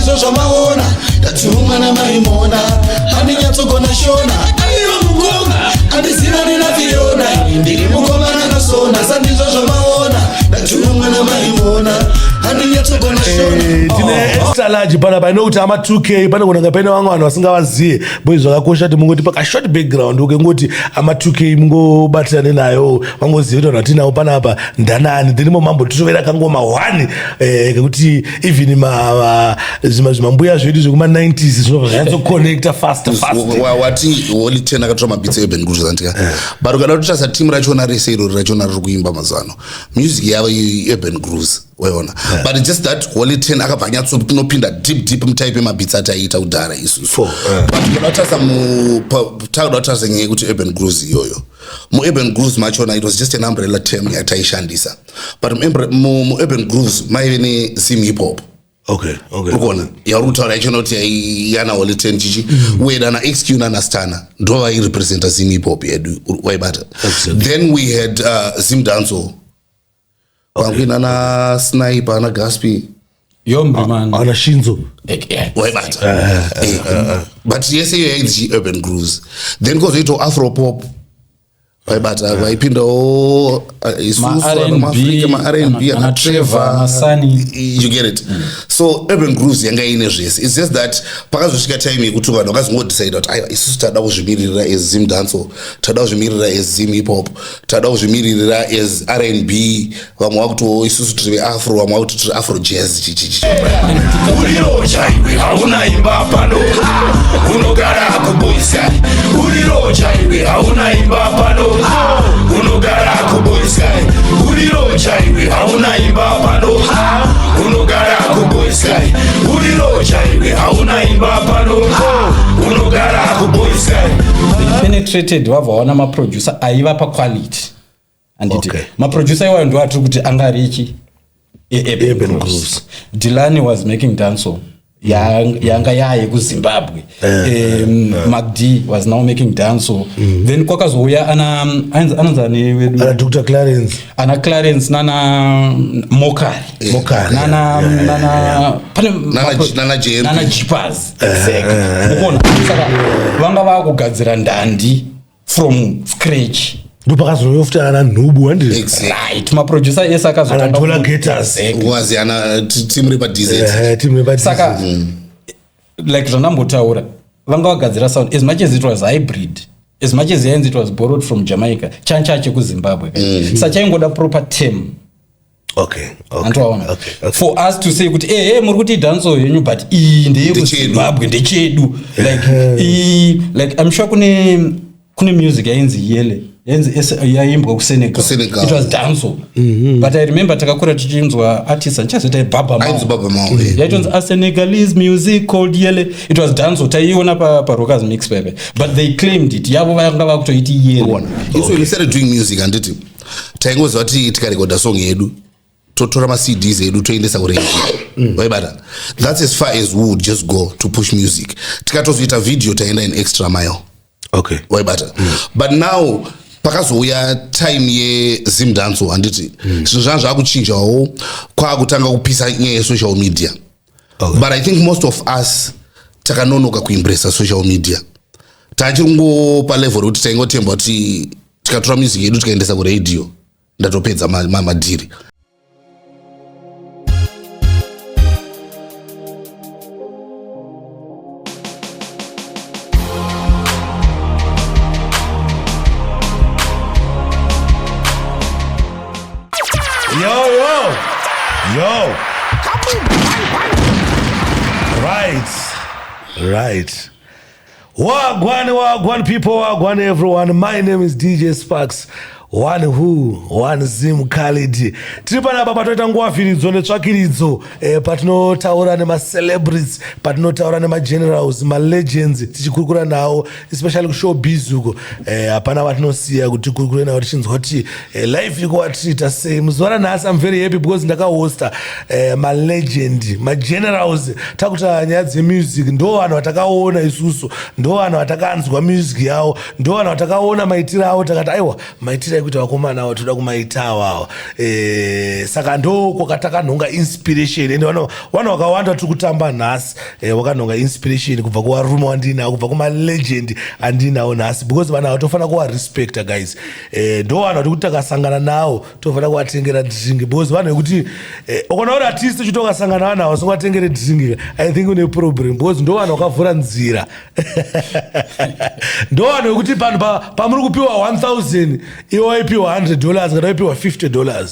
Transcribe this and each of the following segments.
Sandizvo zvamaona, ndatumwa namaimona, handinyatsogona shona. Aiwa mukoma, handizivani naFiona, ndiri mukomana anosona. Sandizvo zvamaona, ndatumwa namaimona, handinyatsogona shona. Tine extra large panapa inokuti ama 2K panogona kunge paine vamwe vanhu vasingavaziye boys. Zvakakosha kuti mungoti paka short background ukengoti ama 2K mungobatirane nayo, vangozive kuti vanhu vatinawo panapa ndanani. Then momambo titovera kangoma 1 kekuti even zvimambuya zvedu zvekuma 90s zvinobva zvanyatsokonecta fast fast. Wati Holy Ten akatora mabeats eUrban Grooves, andika? But ukada kutarisa team rachona rese irori rachona riri kuimba mazuva ano, music yavo iUrban Grooves, waiona? But it's just that Holy Ten akabva anyatsokunopinda deep deep mutype yemabeats ataiita kudhara isusu. But ukada kutarisa, takuda kutarisa nyaya yekuti Urban Grooves iyoyo, muUrban Grooves machona it was just an umbrella term yataishandisa, but muUrban Grooves maive neZim hip hop. Uri kuona yauri kutaura yachona kuti yana Holy Ten chichi weda na XQ nana Stana ndo vairepresenta Zim hip hop yedu, waibata? Then we had Zim dancehall, kwanguina na Sniper, ana Gaspi. Yombi man. Ana Shinzo. Waibata? But yese iyo yainzi Urban Grooves. Then kwozoitawo afropop, vaibata? Vaipindawo isusu Ma-R&B, maAfrica, ma-R&B, ana ana Trevor, Trevor, ana Sunny. You get it? So Urban Grooves yanga ine zvese. It's just that pakazosvika time yekuti vanhu vakazongodecide kuti aiwa, isusu tada kuzvimiririra as Zim dancehall, tada kuzvimiririra as Zim hip hop, tada kuzvimiririra as R&B. Vamwe vakuti isusu tiri veafro, vamwe vakuti tiri afro jazz, chichichi. Uriroja iwe, hauna imba pano, unogara kuBoysky. Uriroja iwe, hauna imba pano, unogara kuBoysky. Uriroja iwe, hauna imba pano, unogara kuBoysky. Uriroja iwe, hauna imba pano, unogara kuBoysky. Penetrated, vabva vaona maproducer aiva paquality, handiti? Maproducer iwayo ndo atiri kuti anga richi Urban Urban Grooves. Grooves. Delani was making dancehall yanga yaye kuZimbabwe. MacD was now making dancehall. Then kwakazouya ana anonzi ani wedu? Ana Dr Clarence. Ana Clarence nana Mokari. Mokari, Nana nana pane Nana JMP. Nana Jipas, exactly. Ukuona, saka vanga vakugadzira ndandi from scratch. Ndopakazouya futi ana Nhubu, handiti? Exactly. Right, maproducer ese akazotanga Ana Dollar Gators. Exactly. Wazi ana team repaDZ. Team repa Saka like zvandambotaura, vanga vagadzira sound, as much as it was hybrid, as much as yainzi it was borrowed from Jamaica, chancha chekuZimbabwe mm. Sa chaingoda proper term. Andiwaona? For us to say kuti ehe, muri kuti dancehall yenyu, but iyi ndeyekuZimbabwe, ndechedu. Like iyi, like I'm sure kune music yainzi Yele, yainzi yaimbwa kuSenegal. KuSenegal. It was dancehall, but I remember takakura tichinzwa artist andichazoita, Baba Mao. Ainzi Baba Mao, eh. Yaitonzi a Senegalese music called Yele. It was dancehall, taiiona paRockers Mix pepe, but they claimed it yavo, vanga vakutoiti Yele. Kuona isu when we started doing music, handiti taingoziva kuti tikarekodha song yedu, totora maCDs edu, toendesa kuredio, waibata? That's as far as we would just go to push music. Tikatozoita video, taenda an extra mile, waibata? But now pakazouya time yeZim dancehall, handiti zvinhu zvanga zvakuchinjawo, kwaakutanga kupisa nyaya yesocial media. But I think most of us takanonoka kuembracea social media. Tachiri kungopa level rekuti taingotemba kuti tikatora music yedu tikaendesa kuradio, ndatopedza madhiri. Yo, yo, yo. Right. Wagwan, wagwan people, wagwan everyone. My name is DJ Sparks. One who, one Zim Khalid. Tiri panapa patoita nguva vhiridzo netsvakiridzo, patinotaura nemacelebrities, patinotaura nemagenerals, malegends, tichikurukura nawo, especially kushowbiz uko. Hapana vatinosiya kuti tikurukure navo, tichinzwa kuti life iri kuvatreata sei. Muzuva ranhasi I'm very happy because ndakahosta malegend, magenerals. Takuta nyaya dzemusic, ndo vanhu vatakaona isusu, ndo vanhu vatakanzwa music yavo, ndo vanhu vatakaona maitiro avo, takati aiwa, maitiro. kuti vakomana avo toda kumaita awawa. Saka ndo kwakatakanhonga inspiration, ende vanhu vakawanda tiri kutamba nhasi wakanhonga inspiration kubva kuvarume wandinawo, kubva kumalegend andinawo nhasi, because vanhu ava tofanira kuvarespecta, guys. Ndo vanhu vatikuti takasangana nawo tofanira kuvatengera drink, because vanhu vekuti ukaona uri artist uchiti ukasangana navanhu ava usingatengere drink, I think une problem, because ndo vanhu vakavhura nzira, ndo vanhu vekuti panhu pamuri kupiwa 1000, iwe waipiwa $100 kana waipiwa $50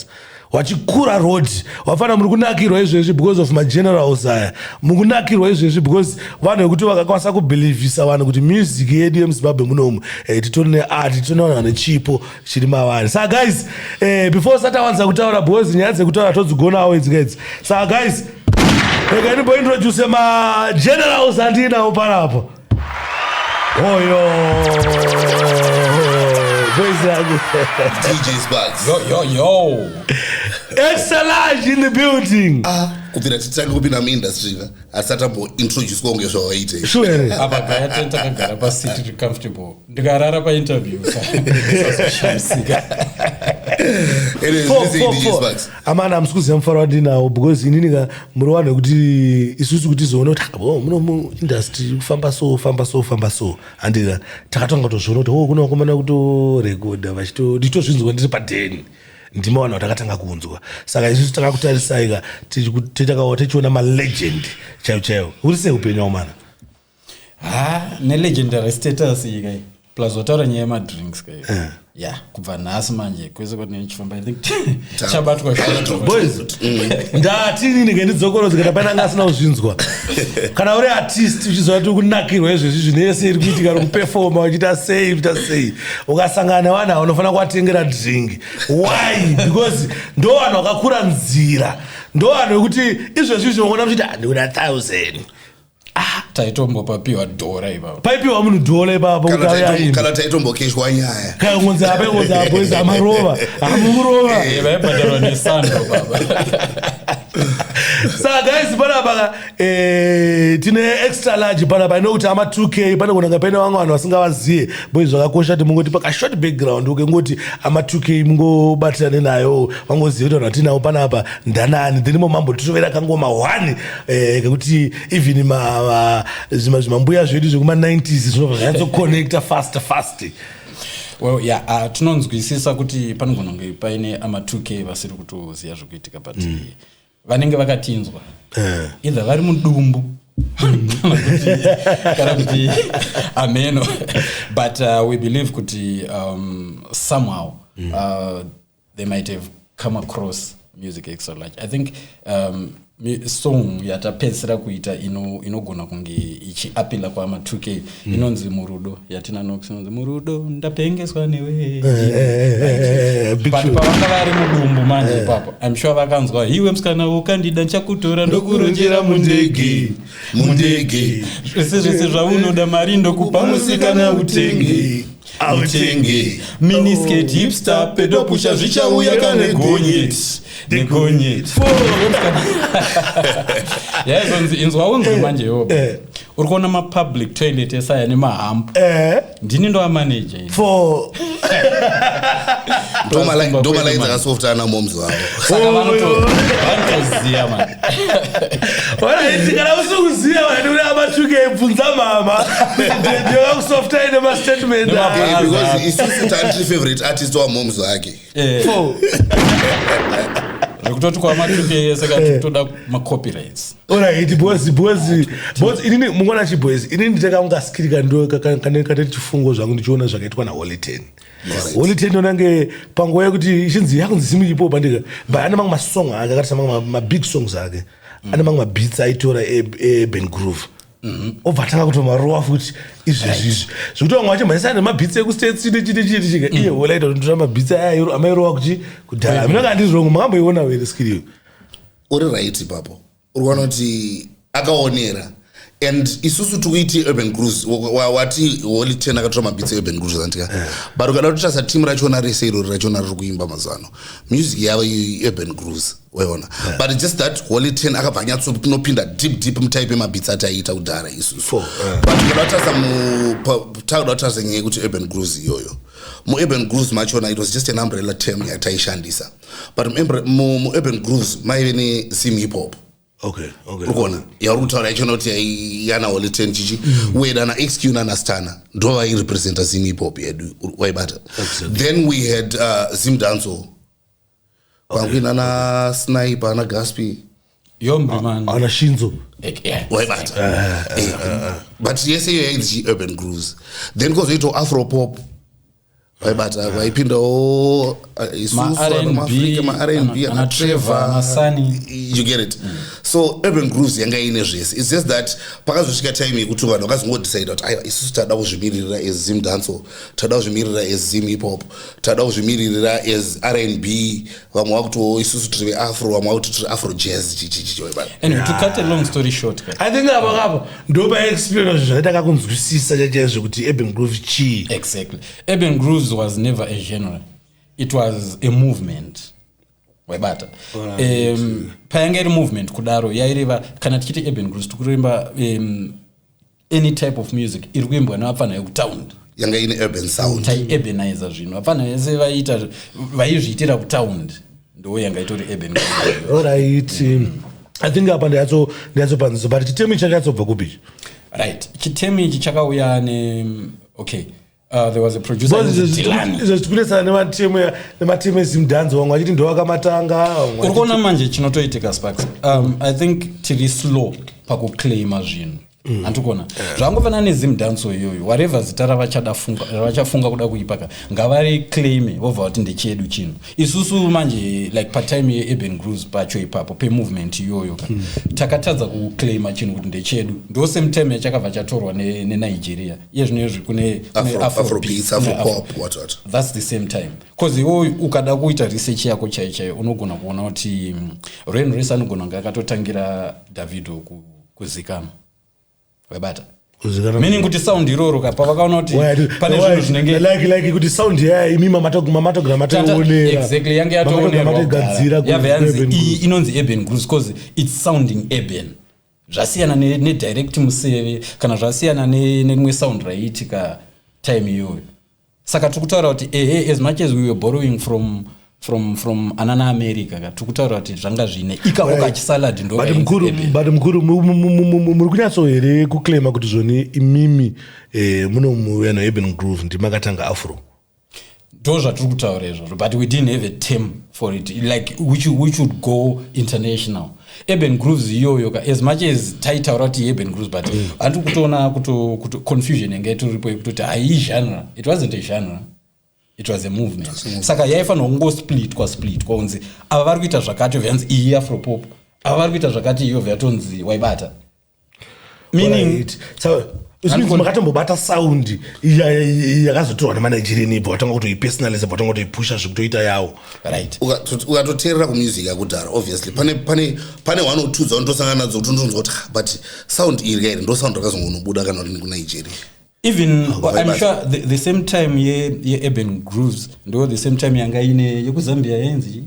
wachikura road. Wafana muri kunakirwa izvezvi because of magenerals aya, mukunakirwa izvezvi because vanhu vekuti vakakwanisa kubelievisa vanhu kuti music yedu yemuZimbabwe munomu titori neart, titori nevanhu vane chipo chiri mavari. Saka guys, before sati awanza kutaura, because nyaya dzekutaura todzigonawo idzi idzi, saka guys, rega ndimbointroduce magenerals andinawo panapo. Oyo boys yangu. DJ Sparks. Yo, yo, yo. Extra Large in the building. Ah, kubvira titanga kupinda muindustry ka, asati ambointroducwa kunge zvavaite. Sure here? Apa gaya ten takagara paseat tiri comfortable, ndikarara painterview sazoshamisika. Anyways, Four, listen, four, DJ four. Sparks. Amana, hamusi kuziva mufaro wandinawo, because inini ka muri vanhu vekuti isusu kuti tizoona kuti oh, muno muindustry kufamba so, famba so, famba so, handika takatanga kutozviona kuti oh, kuna vakomana kutorekodha vachito ndichitozvinzwa ndiri padheni, ndima vanhu vatakatanga kunzwa. Saka isusu takakutarisai ka tichiona malegend chaivo chaivo. Uri sei upenyu waumana? Ha, nelegendary status iyi kai, plus wataura nyaya yemadrinks kai, ya kubva nhasi manje kwese kwatinenge tichifamba, I think chabatwa short. Boys, ndati inini ngendidzokorodze kana paine anga asina kuzvinzwa. Kana uri artist uchiziva kuti kunakirwa izvezvi zvine yese iri kuitika, uri kupefoma uchiita sei, uchiita sei, ukasangana nevanhu ava unofanira kuvatengera drink. Why? Because ndo vanhu vakakura nzira, ndo vanhu vekuti izvezvi izvi unoona muchiti, "Ah, ndikuda 1000." Taitombopapiwa dhora ipapo. Paipiwa munhu dhola ipapo kuti Kana auye aimbe. Kana taitombokeshwa nyaya. Kangonzi apa, ingonzi apa, boys amarova, amurova. Vaibhadharwa nesando baba. Saka guys, panapa tine Extra Large panapa inokuti ama 2K panogona kunge paine vamwe vanhu vasingavaziye. Boys, zvakakosha kuti mungoti paka short background ukengoti ama 2K mungobatirane nayo, vangoziva kuti vanhu vatinawo panapa ndanani. Then imo mambotirovera kangoma 1 kekuti even zvimambuya zvedu zvekuma90s zvinobva zvanyatsoconnecta fast fast. Well, yeah, tinonzwisisa kuti panogona kunge paine ama 2K vasiri kutoziva zvekuitika, but vanenge vakatinzwa either vari mudumbu kana kuti ameno, but we believe kuti somehow they might have come across music Extra Large. I think song yatapedzisira kuita inogona kunge ichiapila kwama 2K inonzi Murudo, yatina Nox, inonzi Murudo Ndapengeswa Newe. Big But tune. pavanga vari mudumbu manje ipapo, I'm sure vakanzwa, "Iwe musikana ukandida nchakutora ndokurojera mundege, mundege, zvese zvese zvaunoda, mari ndokupa, musikana utenge, Autenge. Miniskirt, hipster, pedopusha, zvichauya kane gonyeti negonyeti." Yaizonzi inzwa unzwe manje iwo, uri kuona mapublic toilet esaya nemahump, ndini ndoamaneja. For Ndomalaini dzakasofta ana moms vavo. Saka vanotoziva man. Alright, kana usikuziva vanhu kuti ama2K, bvunza mama ndiokakusofta ine mastatement. Nema- Because isusu tantiri favorite artist wamoms vake. Four. Zvekutoti kwama2K yese kati toda macopyrights. Alright, because inini mungona chiboys, inini nditakangaskiri kando kane chifungo zvangu ndichiona zvakaitwa naHoly Ten. Holy Ten onange panguva yekuti ichinzi yakunzi simu ipo bandika, but ane mamwe masong ake akaita mamwe mabig songs ake, ane mamwe mabeats aitora eUrban Groove, obva atanga kutomarowa futi izvezvi izvi, zvekuti vamwe vachimhanyisana nemabeats ekuStates nechi nechika, iye Holy aita kuti ndotora mabeats aya amairowa kuchi kudhara. Minonga handizvongo, makamboiona here skiri iyo? Uri right ipapo, uri kuona kuti akaonera, and isusu tikuiti Urban Grooves. Wati Holy Ten akatora mabeats eUrban Grooves, andika, but ukada kutarisa timu rachona rese irori rachona riri kuimba mazuva ano, music yavo Urban Grooves, waiona, but just that Holy Ten akabva anyatsokunopinda deep deep mutype yemabeats ati aiita kudhara isusu. Four, But ukada kutarisa takuda kutarisa nyaya yekuti Urban Grooves iyoyo. Muurban grooves machona it was just an umbrella term yataishandisa, but muurban grooves maive nezim hip hop. Uri kuona yauri kutaura yachona kuti yana Holy Ten chichi, we had ana XQ nana Stana, ndo vairepresenta Zim hip hop yedu, waibata? Then we had Zim dancehall, kwanguina na Sniper, ana Gaspi. Yombri man. Ana Shinzo. Yeah. Waibata? But yese iyo yainzi urban grooves. Then kwozoitawo afropop, waibata? Vaipindawo isusu Ma-R&B, maafrica, ma-R&B, ana Trevor, ana Sunny. You get it? So urban grooves yanga ine zvese. It's just that pakazosvika time yekuti vanhu vakazongodecide kuti aiwa, isusu tada kuzvimiririra as Zim dancehall, tada kuzvimiririra as Zim hip hop, tada kuzvimiririra as R&B. Vamwe vakuti isusu tiri veafro, vamwe vakuti tiri afro jazz, chichichichi, waibata? Anyway, to cut a long story short ka, I think apa kapo ndo paexplaina zvinhu zvakaita kakunzwisisa chachaizvo kuti urban groove chii. Exactly. Urban grooves was never a genre, it was a movement, waibata? Payanga iri movement kudaro, yaireva kana tichiti urban grooves, tikurimba any type of music iri kuimbwa nevapfana vekutaundi. Yanga ine urban sound. Taiurbaniza zvinhu, vapfana vese vaiita vaizviitira kutaundi, ndo yanga itori urban groove. Alright, I think apa ndayatsopanziso, but chitemi chakatsobva kupi? Right, chitemi ichi chakauya ne, okay, there was a producer ainzi Dylan. Izvo tikunetsana nematemu ezimdhanzo, vamwe vachiti ndowakamatanga, vamwe Uri kuona manje chinotoitika, Sparks, I think tiri slow pakuclaima zvinhu. Handikuona zvangofanana nezimdhanso iyoyo, whatever zita ravachafunga kuda kuipaka, ngavariclaime, vobva vati ndechedu chinhu. Isusu manje, like patime yeurban grooves pacho ipapo, pemovement iyoyo ka, takatadza kuclaima chinhu kuti ndechedu. Ndo same time yachakabva chatorwa neNigeria. Iye zvino izvi kune Afrobeats, kune afropop, what what. That's the same time, because iwo ukada kuita research yako chaiyo chaiyo, unogona kuona kuti Ren Race anogona kunge akatotangira Davido kuzikama, webata? Kuzikana. Meaning kuti sound iroro ka, pavakaona kuti pane zvinhu zvinenge Like kuti sound yaya imi mamatogara matoionera. Exactly, yange yatoonerwa. Matogadzira. Yabva yanzi iyi inonzi urban grooves because it's sounding urban. Zvasiyana nedirect museve, kana zvasiyana nerimwe sound raiitika time iyoyo. Saka tiri kutaura kuti ehe, as much as we were borrowing from anana America ka, tiri kutaura kuti zvanga zvine ikako kachisalad ndo But kainzi mukuru, urban. But mukuru, muri kunyatso here kuclaima kuti zvoni imimi muno mueno urban groove ndimakatanga afro? Ndo zvatiri kutaura izvozvo, but we didn't have a term for it, like which would go international. Urban grooves iyoyo ka, as much as taitaura kuti urban grooves, but handiri kutoona kuto confusion yanga itoripo yekutoti hai genre. It wasn't a genre, it was a movement. Saka yaifanirwa kungosplitwa splitwa, kunzi ava vari kuita zvakati, vyanzi iyi afropop, ava vari kuita zvakati, iyo vyatonzi, waibata? Meaning Alright. So which means makatombobata sound yakazotorwa nemaNigerian, ibva watanga kutoipersonalise, bva watanga kutoipusha zvekutoita yawo. Right. Ukatoteerera kumusic yakudhara, obviously pane one or two dzaunotosangana nadzo kuti unonzwa kuti, "Ah, but sound iri kairi ndo sound rakazongonobuda kana kuti kuNigeria." Even I'm Vaibata. sure the same time ye urban grooves ndo the same time yanga ine yekuzambia yainzi chii?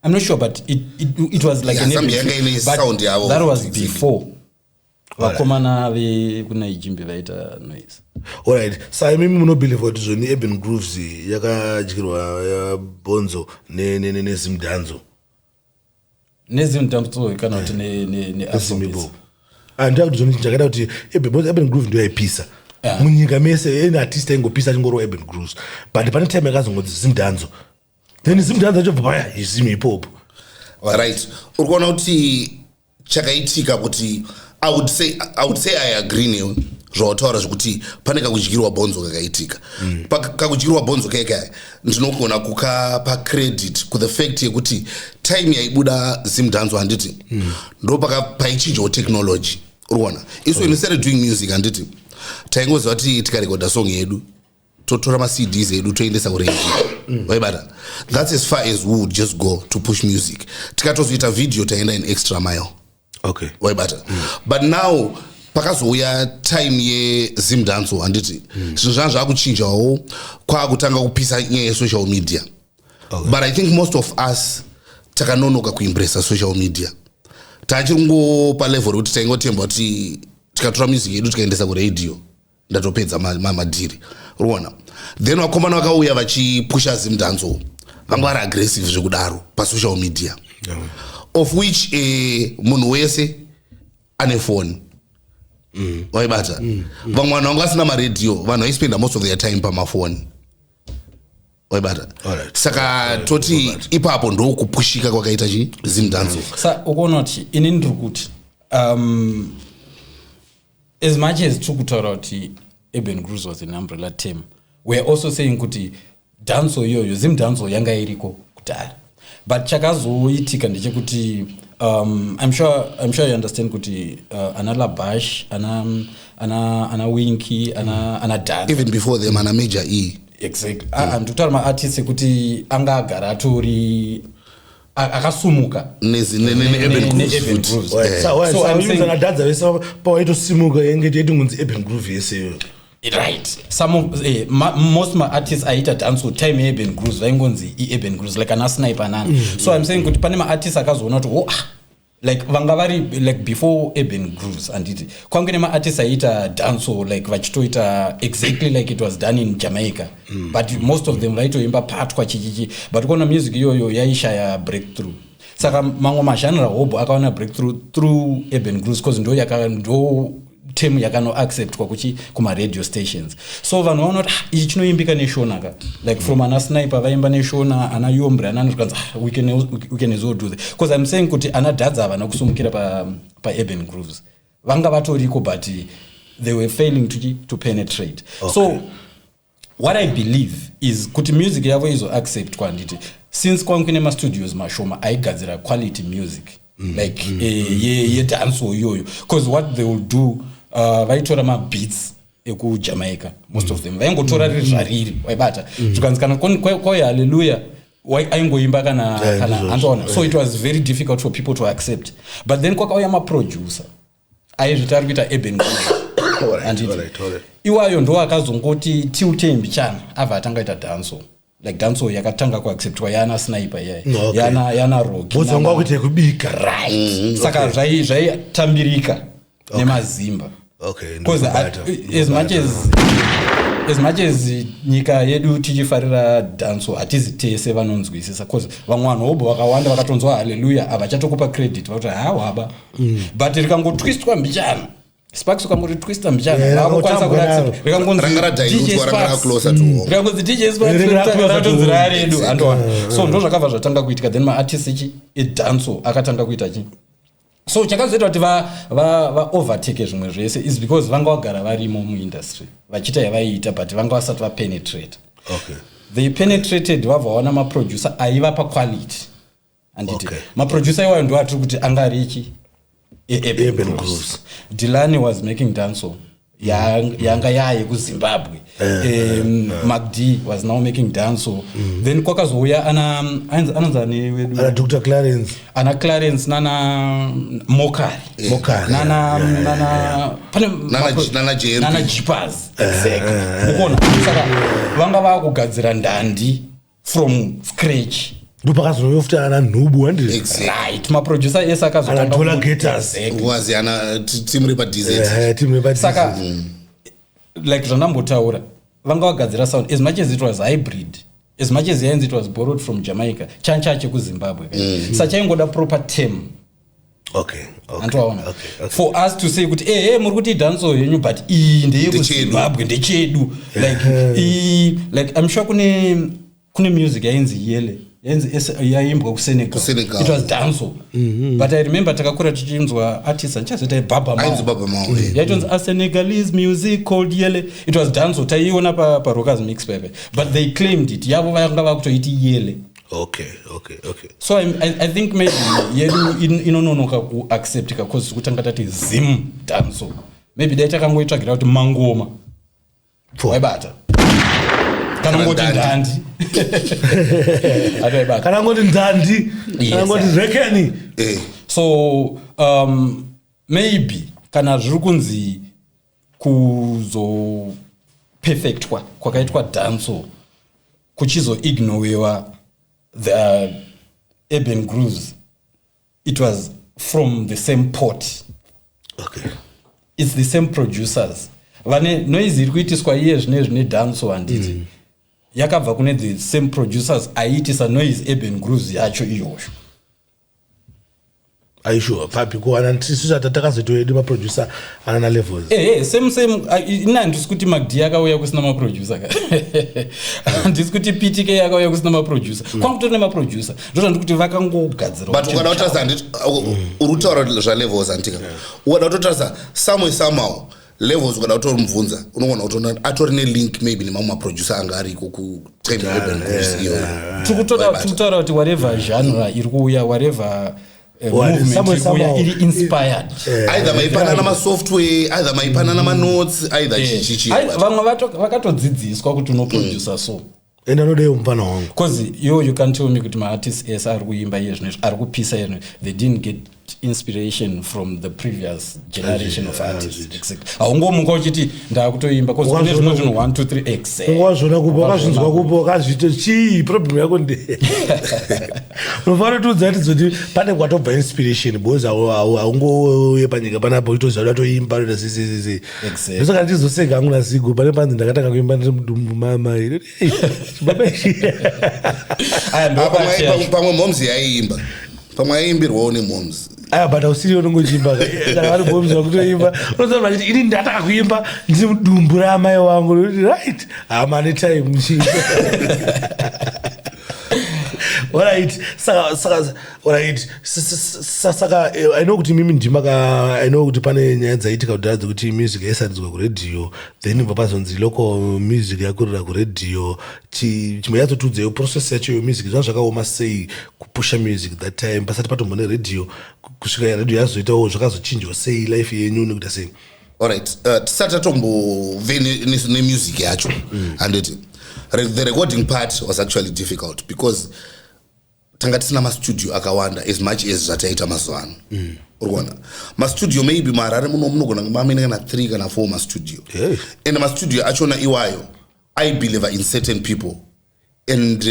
I'm not sure, but it was like Yeah, an Zambia urban yanga ine but sound yavo. That was Exactly. before vakomana vekunaijimbi vaita noise. Alright, sa imimi munobelieve kuti zvoni urban grooves yakadyirwa bhonzo nezimdhanzo? Nezimdamso kana kuti neafrobeats? Nezimhip. Handida kuti zvoni chakaita kuti because urban groove ndo yaipisa munyika mese. Any artist aingopisa achingorwa urban grooves, but pane time yakazongodzi zimdhanzo, then zimdhanzo achobva paya zim hip hop. Right, uri kuona kuti chakaitika kuti I would say I agree newe zvawataura zvekuti pane kakudyirwa bhonzo kakaitika. Kakudyirwa bhonzo kaikaya ndinogona kukapa credit kuthe fact yekuti time yaibuda zimdhanzo, handiti, ndo paichinjawo technology. Uri kuona, isu when we started doing music, handiti, taingoziva kuti tikarekodha song yedu, totora maCDs edu, toendesa kuredio, waibata? That's as far as we would just go to push music. Tikatozoita video, taenda an extra mile, waibata? But now pakazouya time yezimdanso, handiti, zvinhu zvanga zvakuchinjawo, kwaakutanga kupisa nyaya yesocial media. But I think most of us takanonoka kuembracea social media. Tachiri kungopa level rekuti taingotemba kuti tikatora music yedu tikaendesa kuradio. Ndatopedza madhiri, ruona. Then vakomana vakauya vachipusha Zimdancehall, vanga vari aggressive zvekudaro pasocial media, of which munhu wese ane foni, waibata. Vamwe vanhu vanga vasina maredhiyo, vanhu vaispenda most of their time pamafoni, waibata. Saka toti ipapo ndokupushika kwakaita chi Zimdancehall. Sa ukuona kuti ini ndiri kuti as much as tiri kutaura kuti urban grooves was an umbrella term, we are also saying kuti dancehall iyoyo, Zimdancehall, yanga iriko kudhara, but chakazoitika ndechekuti I'm sure you understand kuti ana Labash, ana Winky, ana Dance, Even before them, ana Major E. Exactly. Ah, ndikutaura maartists ekuti anga agara atori akasumuka ne-urban grooves ne-urban futi. grooves. So So I'm saying- anadhadza vese pawaitosimuka yenge yaitongonzi urban groove yese iyoyo. Right, some of most maartists aiita dancehall time yeurban grooves vaingonzi i-urban grooves, like ana Sniper nana. So I'm saying kuti pane maartists akazoona kuti, oh, ah, like vanga vari like before urban grooves, handiti kwange nemaartists aiita dancehall like vachitoita exactly like it was done in Jamaica, but most of them vaitoimba patwa chichichi, but kuona music iyoyo yaishaya breakthrough. Saka mamwe magenre hobho akaona breakthrough through urban grooves, cause ndo yaka ndo term yakanoacceptwa kuchi kumaradio stations. So vanhu vaona kuti, ah, ichi chinoimbika neShona ka, like from ana Sniper vaimba neShona, ana Yombre, ana zvikanzi, ah, we can as well do that, because I'm saying kuti ana Dhadza havana kusumukira paurban pa grooves, vanga vatoriko, but they were failing to penetrate. So what I believe is kuti music yavo izoacceptwa, handiti since kwangu kune mastudios mashoma aigadzira quality music like yedancehall iyoyo, because what they will do, vaitora mabeats ekuJamaica, most of them vaingotora riri zvariri, waibata. Zvikanzi kana kwauya Hallelujah, aingoimba kana kana ndizvozvo. Antoona. So it was very difficult for people to accept, but then kwakauya maproducer aizviti ari kuita urban groove, handiti? Iwayo ndo akazongoti tiutei mbichana, abva atanga ita dancehall, like dancehall yakatanga kuacceptwa yana Sniper iyaya, yana Rocky. Bhozi vanga vakuita yekubika. Right, saka zvaitambirika nemazimba. Because Ndokubata. as much as nyika yedu tichifarira dancehall, hatizi tese vanonzwisisa, cause vamwe vanhu hobho vakawanda vakatonzwa Hallelujah havachatokupa credit, vakuti hawaba. But rikangotwistwa mbichana, Sparks, ukangoti twista mbichana, Yeah, vakukwanisa rangotambwa naro. kuaccept. Rikangonzi Ranga radilutwa, DJ ranga Sparks. racloser to home. Rikangonzi DJ Sparks, Rinenge racloser to ratonzi home. raredu, andowana. So ndo zvakabva zvatanga kuitika. Then maartist ichi edancehall akatanga kuita chi, so chakazoita kuti vaovertake zvimwe zvese is because vanga vagara varimo muindustry vachiita yavaiita, but vanga vasati vapenetrate. They penetrated, vabva vaona maproducer aivapa quality, handiti? Maproducer iwayo ndo atiri kuti anga ari ichi Urban e-urban grooves. grooves. Delani was making dancehall yanga yaye kuZimbabwe. MacD was now making dancehall. Then kwakazouya ana anonzi ani wedu? Ana Dr Clarence. Ana Clarence nana Mokari. Mokari, nana nana pane Nana JMP. Nana Jipas, exactly. Ukuona, saka vanga vakugadzira ndandi from scratch. Ndopakazouya futi ana Nhubu, handiti? Exactly. Right, maproducer ese akazotanga Ana Dollar Gators. Exactly. Wazi ana timu repaDZ. Timu repa Saka like zvandambotaura, vanga vagadzira sound, as much as it was hybrid, as much as yainzi it was borrowed from Jamaica, chancha chekuZimbabwe sa chaingoda proper term. Antoaona, for us to say kuti, ehe, muri kuti dancehall yenyu, but iyi ndeyekuZimbabwe, ndechedu. Like iyi, like I'm sure kune music yainzi Yele, yainzi yaimbwa kuSenegal. KuSenegal. It was dancehall, but I remember takakura tichinzwa artist andichazoita Baba Mao. Ainzi Baba Mao, eh. Yaitonzi a Senegalese music called Yele. It was dancehall, taiiona paRockers Mix pepe, but they claimed it yavo, vanga vakutoiti Yele. So I think maybe yedu inononoka kuacceptika cause kutanga tati Zim dancehall. Maybe dai takangoitsvagira kuti mangoma, waibata, kana ngoti Ndandi. ndandi, atoibata. Kana ngoti ndandi. Yes, Kana ngoti sir. rekeni. So maybe kana zviri kunzi kuzoperfectwa kwakaitwa dancehall kuchizoignowewa the urban grooves, it was from the same pot. It's the same producers. Vane noise iri kuitiswa iye zvinezvi nedancehall, handiti? Yakabva kune the same producers aiitisa noise urban grooves yacho iyoyo. Aishuwa papi kuwana tisu takazotoedu maproducer anana Levels? Ehe, same same. Ina handisi kuti Magdi akauya kusina maproducer ka, handisi kuti PTK akauya kusina maproducer. Kwangu kutori nemaproducer, ndozvandi kuti vakangogadzira. But ukada kutarisa, handiti uri kutaura zvaLevels, handika? Ukada kutotarisa someway somehow, Levels ukada kutomubvunza, unogona kutoona atori nelink maybe nemamwe maproducer anga ariko kutime urban grooves iyoyo. Tiri kutaura kuti whatever genre iri kuuya, whatever movement somewhere iri kuuya somehow iri inspired. Either maipanana masoftware, either maipanana manotes, either chichichi. Ai, vamwe vakatodzidziswa kuti unoproducer so. Ende anodaiwo mufana wangu. Because you can tell me kuti maartist ese ari kuimba iye zvinezvi, ari kupisa iye zvinezvi, they didn't get inspiration from the previous generation of artists? Exactly. Haungomuka uchiti ndaakutoimba, because kune zvimwe zvinhu 1 2 3, exactly. Wazvona kupa, wakazvinzwa kupa, wakazviita chii? Problem yako nde unofanira kutiudza kuti zoti pane kwatobva inspiration, because haungouye panyika panapo uchitoziva kuti atoimba toita sisisisi. Ndosaka ndichizoseka hangu nasigo pane panzi ndakatanga kuimba ndiri mudumbu mama. Chibaba ichi. Aya, ndo Ah, part yacho. pamwe moms yaiimba, pamwe aiimbirwawo nemoms. Aya, but ausiriwo unongochimba kana vari boms vakutoimba. Unoziva vachiti ini ndataka kuimba ndiri mudumbu ramai wangu. Ndoti right, hamane time. Alright, saka alright, saka I know kuti mimi ndimaka, I know kuti pane nyaya dzaitika kudhara dzekuti music yaisaridzwa kuredhiyo, then bva pazonzi local music yakurira kuredhiyo. Chimwe yatotudzeyo process yacho yemusic, zvanga zvakaoma sei kupusha music that time pasati patombo neredhiyo, kusvika redhiyo yazoitawo? Zvakazochinjwa sei life yenyu nekuita sei? Alright, tisati tatombove nemusic yacho, handiti the recording part was actually difficult because tanga tisina mastudio akawanda as much as zvataita mazuva ano. Uri kuona mastudio maybe muHarare muno munogona mamene kana 3 kana 4 mastudio. Hey. And mastudio achona iwayo I believe in certain people and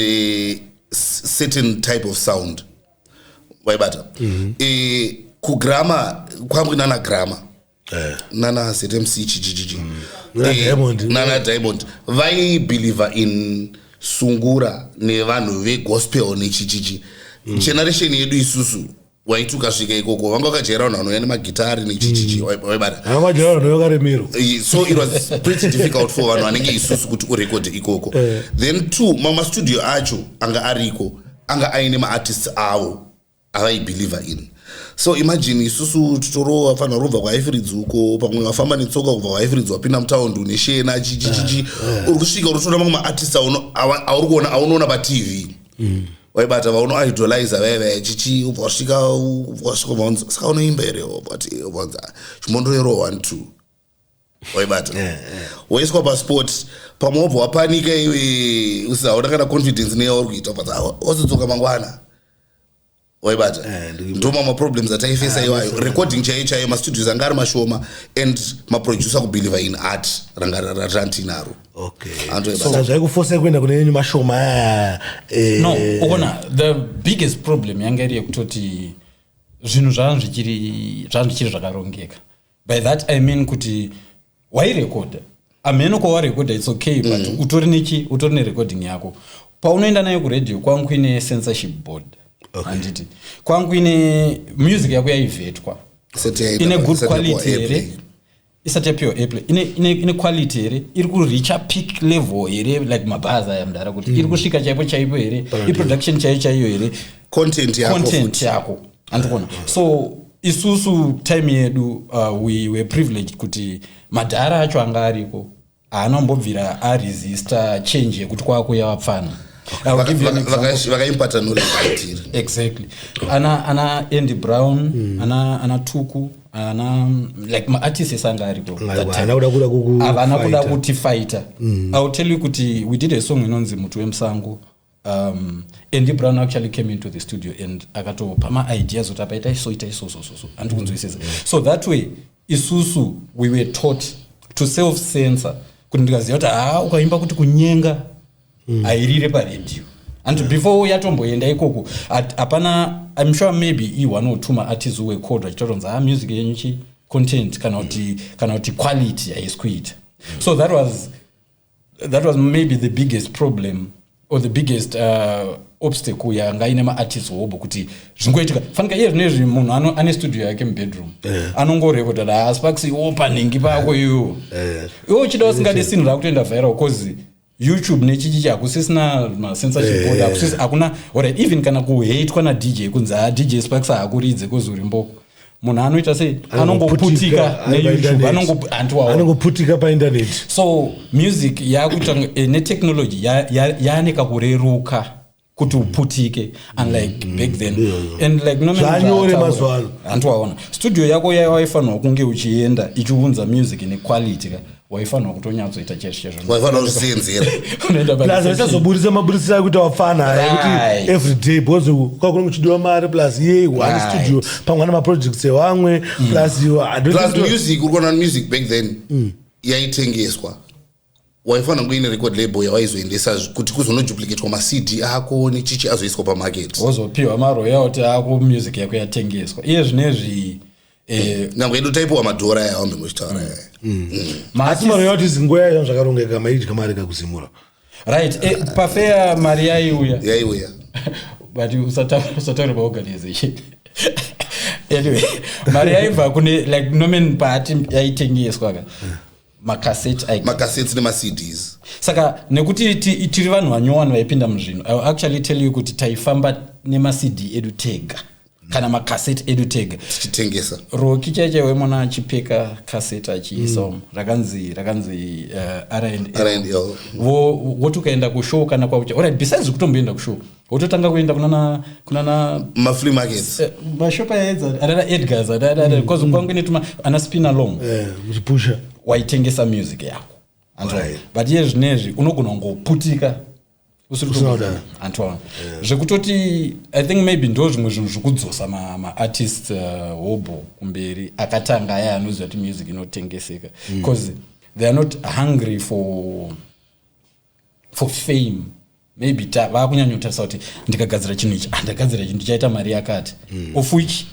certain type of sound, waibata? Kugrama kwangu nana Grama, nana ZMC, chichichichi. Nana Diamond. Nana Diamond vaibelieva in sungura nevanhu vegospel nechichichi. Generation yedu isusu waiti ukasvika ikoko vanga vakajaira vanhu vanouya nemagitari nechichichi, waibata? Havakajaira vanhu vakaremerwa. So it was pretty difficult for vanhu vanenge isusu kuti urekode ikoko. Then two, mamwe mastudio acho anga ariko anga aine maartists avo avaibelieva in. So imagine isusu titorova fanira robva kwaIfiridzi uko, pamwe wafamba netsoka kubva kwaIfiridzi, wapinda mutaundi une shena, chichichichi, uri kusvika uri mamwe maartists auri kuona, aunoona paTV, waibata, vaunoidoliza vaya vaya, chichi. Ubva wasvika, ubva wasvika, ubva wanzi, "Saka unoimba here?" Ubva wanzi, "Chimbondoyero one two," waibata? Woiswa paspot, pamwe wobva wapanika iwe usihauna kana confidence neyauri kuita, ubva wazodzoka mangwana, waibata? Ndo mamwe maproblems ataifesa iwayo. Recording chaiyo chaiyo, mastudios anga ari mashoma and maproducer kubelieva in art ranga ratinaro. Antu. Saka zvaikufosai kuenda kune yenyu mashoma aya? No, ukona the biggest problem yanga iri yekutoti zvinhu zvanga zvichiri zvakarongeka. By that I mean kuti wairekodha amheno kwawarekodha, it's okay, but utori nechi utori nerecording yako paunoenda nayo kuredhiyo, kwangu kuine censorship board, handiti? Kwangu kuine music yako yaivhetwa ine good quality here, isati yapiwa airplay, ine quality here, iri kuricha peak level here, like mabhazi aya mudara, kuti iri kusvika chaipo chaipo here, iproduction chaiyo chaiyo here. Content yako. Content futi. yako, andikuona. So isusu time yedu, we were privileged kuti madhara acho anga ariko haana kumbobvira aresista change yekuti kwakuya vapfana. I will give you an example. Vakaimpata knowledge kwatiri. Exactly. Ana Andy Brown, ana Tuku, ana like maartist ese anga ariko that time. Havana kuda Havana kuda kufighta. kuti fighter. I will tell you kuti we did a song inonzi "Muti Wemusango". Andy Brown actually came into the studio and akatopa maideas kuti apa itai so, itai so, so, so, so, handi kunzwisisa? So that way isusu we were taught to self censor, kuti ndikaziva kuti haa, ukaimba kuti kunyenga hairire paredhiyo, and before yatomboenda ikoko hapana. I'm sure maybe i-one or two maartists who were called vachitoronza, "Ha, music yenyu chi content kana kuti quality haisi kuita." So that was maybe the biggest problem or the biggest obstacle yanga ine maartist hobo, kuti zvingoitika. Fanika iye zvinezvi munhu ane studio yake mubedroom, anongorekodha da Sparks, iwo panhingi pako iwo, iwo uchida usingade, sinhu rakutoenda viral, 'cause YouTube nechichichi hakusisina macensorship board, hakusisi, hakuna. Alright, even kana kuhatewa naDJ kunzi ha DJ Sparks haakuridze 'cause uri mboko, munhu anoita sei? Anongoputika neYouTube, anongoantiwaona. Anongoputika paindaneti. So music yakuita netechnology yaane kakureruka kuti uputike, unlike back then. And like Norman Zvanyore zvaataura, mazuva ano. Handiwaona studio yako yawaifanirwa kunge uchienda ichiunza music nequality ka, waifanirwa kutonyatsoita chaizvo chaizvo. Waifanira kuzvisenzera. Unoenda Plus pareception. vachazoburitsa maburitsiro akuita wafana ekuti every day, because kwakunenge kuchidiwa mari, plus ye one studio, pamwe ane maprojects evamwe, plus Plus music, uri kuona music back then yaitengeswa, waifanira kuine record label yawaizoendesa kuti kuzonoduplicatwa maCD ako nechichi azoiswa pamarket. Wozopiwa maroyalty ako music yako yatengeswa. Iye zvinezvi Nyangwe yedu taipiwa madhora aya wambembochitaura aya. Asi maroyalties nguva yacho zvakarongeka, maidya mari kakuzimura? Right, pafeya mari yaiuya. Yaiuya. But usataure paorganization. Anyway, mari yaibva kune, like Norman paati yaitengeswa ka makaseti ai Makasets nemaCDs. Saka nekuti tiri vanhu vanyowani vaipinda muzvinhu, I will actually tell you kuti taifamba nemaCD edu tega kana makaseti edu tega. Tichitengesa. Roki chaichaiwe mwana achipeka kaseti achiisa umu, rakanzi R&L. R&L. Woti ukaenda kushow kana kwaucha, alright, besides kutomboenda kushow, wototanga kuenda kunana maflea markets. Mashopa aedza anana Edgars, because kwangu inetuma ana spin along. Muchipusha. Waitengesa music yako. But iye zvinezvi unogona kungoputika usiri Usina kudaro. Antoine, zvekutoti I think maybe ndo zvimwe zvinhu zvekudzosa maartist hobo kumberi akatanga aya anoziva kuti music inotengeseka, because they are not hungry for fame. Maybe vakunyanyotarisa kuti ndikagadzira chinhu ichi, ah, ndagadzira chinhu ndichaita mari yakati, of which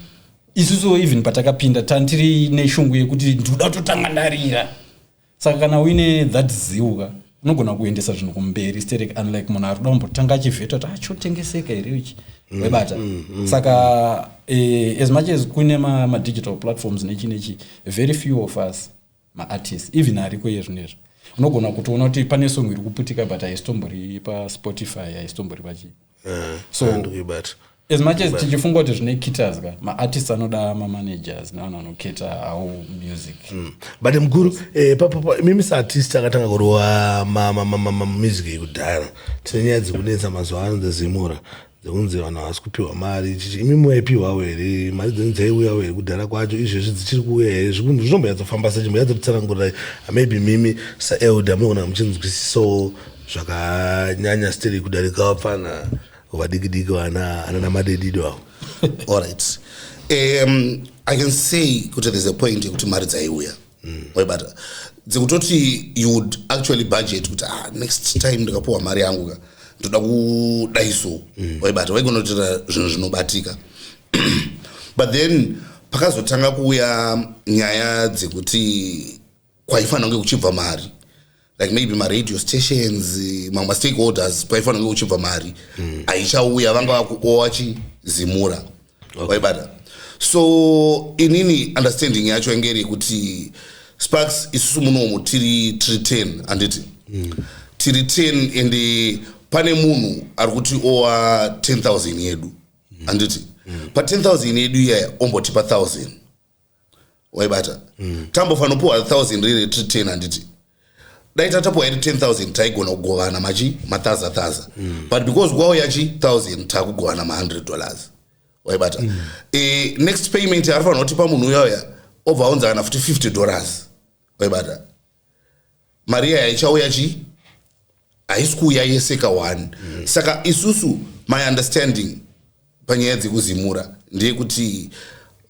isusu even patakapinda tandiri neshungu yekuti ndinoda kutotanga ndarira. Saka kana uine that zeal ka, unogona kuendesa zvinhu kumberi sterek, unlike munhu ari kuda kumbotanga achivheta kuti achotengeseka here ichi, webata. Saka as much as kune madigital platforms nechi nechi, very few of us maartists even ariko iye zvinezvi unogona kutoona kuti pane song iri kuputika, but haisitombori paSpotify, haisitombori pachii. So Ndikuibata. as much as tichifunga kuti zvine kitas ka, maartists anoda mamanagers nevanhu vanoketa how music. But mukuru, mimi saartist akatanga kurova music yekudhara, tine nyaya dzekunetsa mazuva ano dzezimura, dzekunzi vanhu havasi kupiwa mari chichi. Imi waipiwawo here mari dzenyu? Dzaiuyawo here kudhara kwacho? Izvezvi dzichiri kuuya here? Zvinomboyatsofamba sei? Chimboyatsotitsanangurirai. Maybe mimi saelder munogona muchinzwisisawo zvakanyanya steri kudarika vapfana vadiki diki, vana anana madedido avo. Alright, I can say kuti there's a point yekuti mari dzaiuya, waibata, dzekutoti you would actually budget kuti, ah, next time ndikapiwa mari yangu ka, ndoda kudai so, waibata, waigona kutoita zvinhu zvinobatika. But then pakazotanga kuuya nyaya dzekuti kwaifanira kunge kuchibva mari, like maybe maradio stations, mamwe mastakeholders, kwaifanira kunge kuchibva mari haichauya, vanga vakuowa chizimura, waibata. So inini understanding yacho yange iri yekuti, Sparks, isusu munomu tiri 10, handiti? Tiri 10, and pane munhu ari kuti owa 10,000 yedu, handiti? Pa10,000 yedu iyaya ombotipa 1000, waibata? Tambofanira kupiwa 1000 riri tiri 10, handiti? Dai tatapiwa iri 10,000, taigona kugovana machi mathaza thaza, but because kwauya chi 1000, takugovana ma$100, waibata? Next payment arifanira kutipa munhu uyauya obva aunza kana futi $50, waibata? Mari iya ichauya chi haisi kuuya yese ka1. Saka isusu, my understanding panyaya dzekuzimura ndeyekuti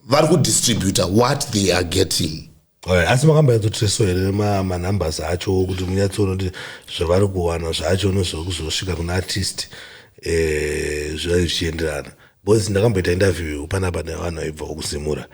vari kudistributa what they are getting. Alright, asi makambonyatsotiresawo here manumbers acho kuti munyatsoona kuti zvavari kuwana zvacho nezvekuzosvika kuna artist zvinenge zvichienderana? Because ndakamboita interview panapa nevanhu vaibva kuZimura,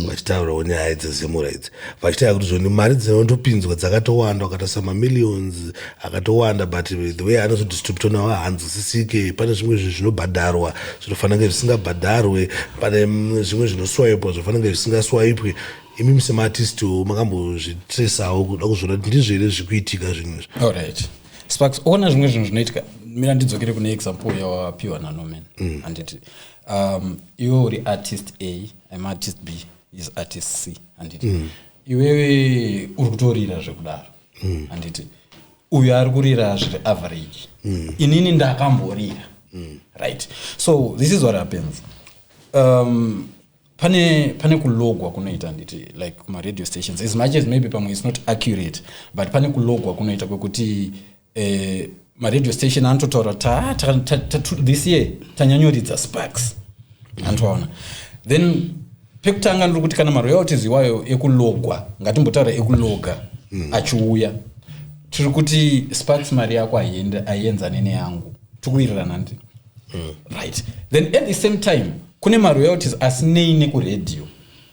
vachitaurawo nyaya dzeZimura idzi, vachitaura kuti zvoni mari dzinotopinzwa dzakatowanda, ukatarisa mamillions akatowanda, but the way anozodistributwa nawo haanzwisisike. Pane zvimwe zvinhu zvinobhadharwa zvinofanira kunge zvisingabhadharwe, pane zvimwe zvinoswipewa zvinofanira kunge zvisingaswipewe. Imimi semaartist makambozvitresawo kuda kuzviona kuti ndizvo here zviri kuitika zvinhu izvi? Alright, Sparks, ona, zvimwe zvinhu zvinoitika, mira ndidzokere kune example yawapiwa naNorman, handiti? Iwe uri artist A, I'm artist B, is artist C, handiti? Iwewe uri kutorira zvekudaro, handiti? Uyu ari kurira zviri average. Inini ndakamborira, right? So this is what happens. Pane kulogwa kunoita, handiti, like kumaradio stations, as much as maybe pamwe it's not accurate, but pane kulogwa kunoita kwekuti maradio station anototaura kuti, "Ah, this year tanyanyoridza Sparks," antoona. Then pekutanga ndiri kuti kana maroyalties iwayo ekulogwa, ngatimbotaura ekuloga, achiuya, tiri kuti Sparks, mari yako haienzane neyangu, tikuwirirana ndi? Right. Then at the same time kune maroyalties asinei nekuredhiyo,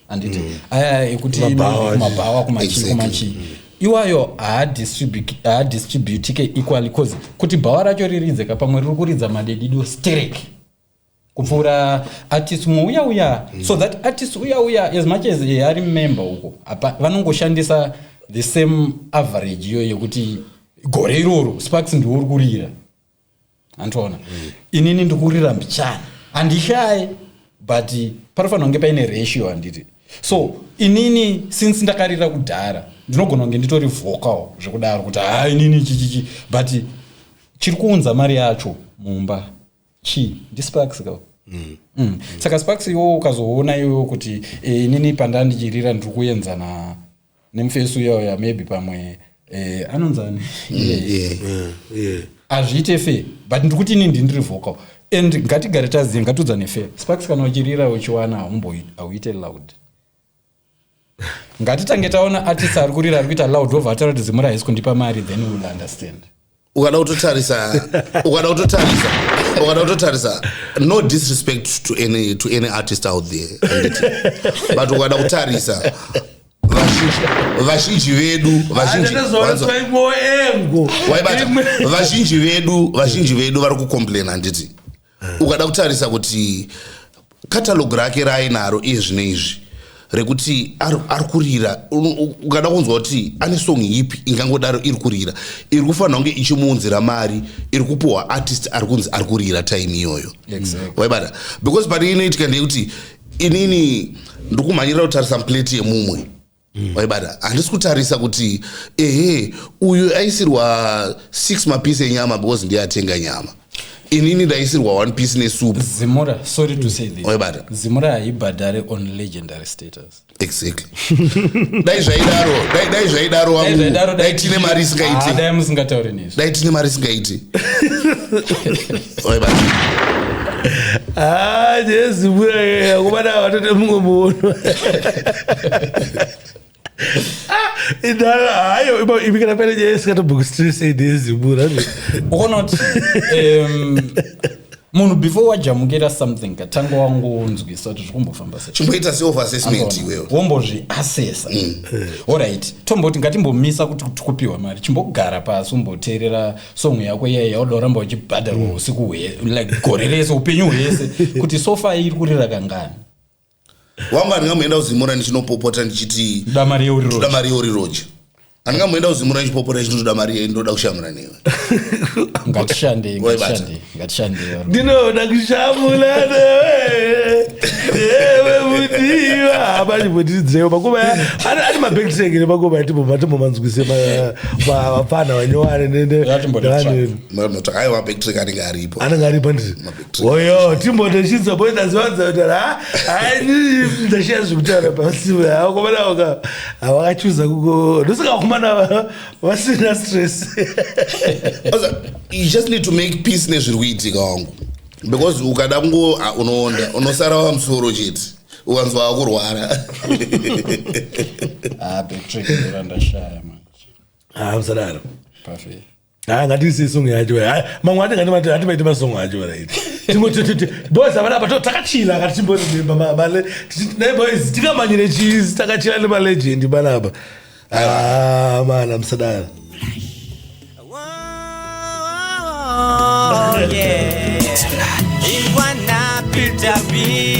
handiti? Aya ekuti Kumabhawa, kumabhawa, kumachi, kumachi iwayo haadistributike equally, cause kuti bhawa racho riridze ka, pamwe riri kuridza Madedido sterek kupfuura artist mumwe uya uya. So that artist uya uya, as much as ari member uko, apa vanongoshandisa the same average iyo yekuti gore iroro Sparks ndiwo uri kurira, antoona? Inini ndikurira mbichana, handishayi, but panofanira kunge paine ratio, handiti? So inini since ndakarira kudhara, ndinogona kunge nditori vocal zvekudaro kuti ha, inini chichichi, but chiri kuunza mari yacho mumba chi ndiSparks ka. Saka Sparks, iwo ukazoona iwewo kuti inini panda ndichirira ndiri kuenzana nemufesi uya uya, maybe pamwe anonzani? Yeah. Hazviite fair, but ndiri kuti inini ndiri vocal and ngatigare tazive, ngatiudzane fair. Sparks, kana uchirira uchiwana, hauite loud. Ngatitange taona artist ari kurira ari kuita loud, wobva ataura kuti Zimura haisi kundipa mari, then we will understand. Ukada kutotarisa, no disrespect to any artist out there, handiti? But ukada kutarisa vazhinji vedu, vazhinji engo. Waibata, vazhinji vedu vari kucomplain, handiti? Ukada kutarisa kuti catalog rake raainaro iye zvino izvi rekuti ari kurira, ukada kunzwa kuti ane song ipi ingangodaro iri kurira, iri kufanira kunge ichimuunzira mari iri kupiwa artist ari kunzi ari kurira time iyoyo. Waibata? Because pane inoitika ndeyekuti inini ndikumhanyirira kutarisa muplate yemumwe, waibata? Handisi kutarisa kuti ehe, uyu aisirwa 6 mapieces enyama because ndiye atenga nyama, inini ndaisirwa one piece nesupu. Zimura, sorry to say this, Waibata. Zimura haibhadhare on legendary status. Exactly. Dai zvaidaro, dai zvaidaro Dai wangu, zvaidaro, dai tine mari Ah, isingaiti. dai musingatauri nezvo. Dai tine mari isingaiti, waibata? Ah, jeZimura kumana vatote mumwe muono. Ah, indara hayo imi, kana pane nyaya isingatobhukustress yeZimura. Ukaona kuti munhu before wajamukira something, katanga wangonzwisa kuti zvikumbofamba sei. Chimboita self assessment iwewe. Wombozviasesa. Alright, tomboti ngatimbomisa kuti tikupiwa mari, chimbogara pasi umboteerera song yako iyaya yauda kuramba uchibhadharwa usiku like gore rese, upenyu hwese, kuti so far iri kurira kangani. Wangu, handingamboenda kuZimura ndichinopopota ndichiti Toda mari toda yeuriroji. Mari yeuriroji. Handingamboenda kuZimura ndichipopota ndichiti ndoda mari, ndoda kushamura newe. Ngatishandei. Waibata. Ngatishandei, ngatishandei, varume. Ndinoda kushamula newe, newe mudiwa. Abachimbotiridzirewo makoma ane mabacktrack nemakoma atimbomanzwise vapfana vanyowani. Ngatimbotitsvaka. Aiwa, backtrack anenge aripo. Anenge aripo nditi? Mabacktrack. Oyo timbotochinza boitazivanza kuti hai, ndashiya zvekutaura pasimu. Vakomana vakachuza kuko, ndosaka vakomana vasina stress. Oza, you just need to make peace nezviri kuitika wangu, because ukada kungo, ah, unoonda, unosara wamusoro chete, ukanzwa wakurwara. Ah, backtrack ndora ndashaya manje. Ah, musadaro. Perfect. Ha, ngatiise song yacho. Ha, mamwe atinga hatimaiti masong acho right. Tingotototi boys havana apa takachila kati timborimba male ne boys tikamanyire cheese takachila nema legend panapa. Ah, mana musadaro. Oh, yeah. Ingwana Peter B.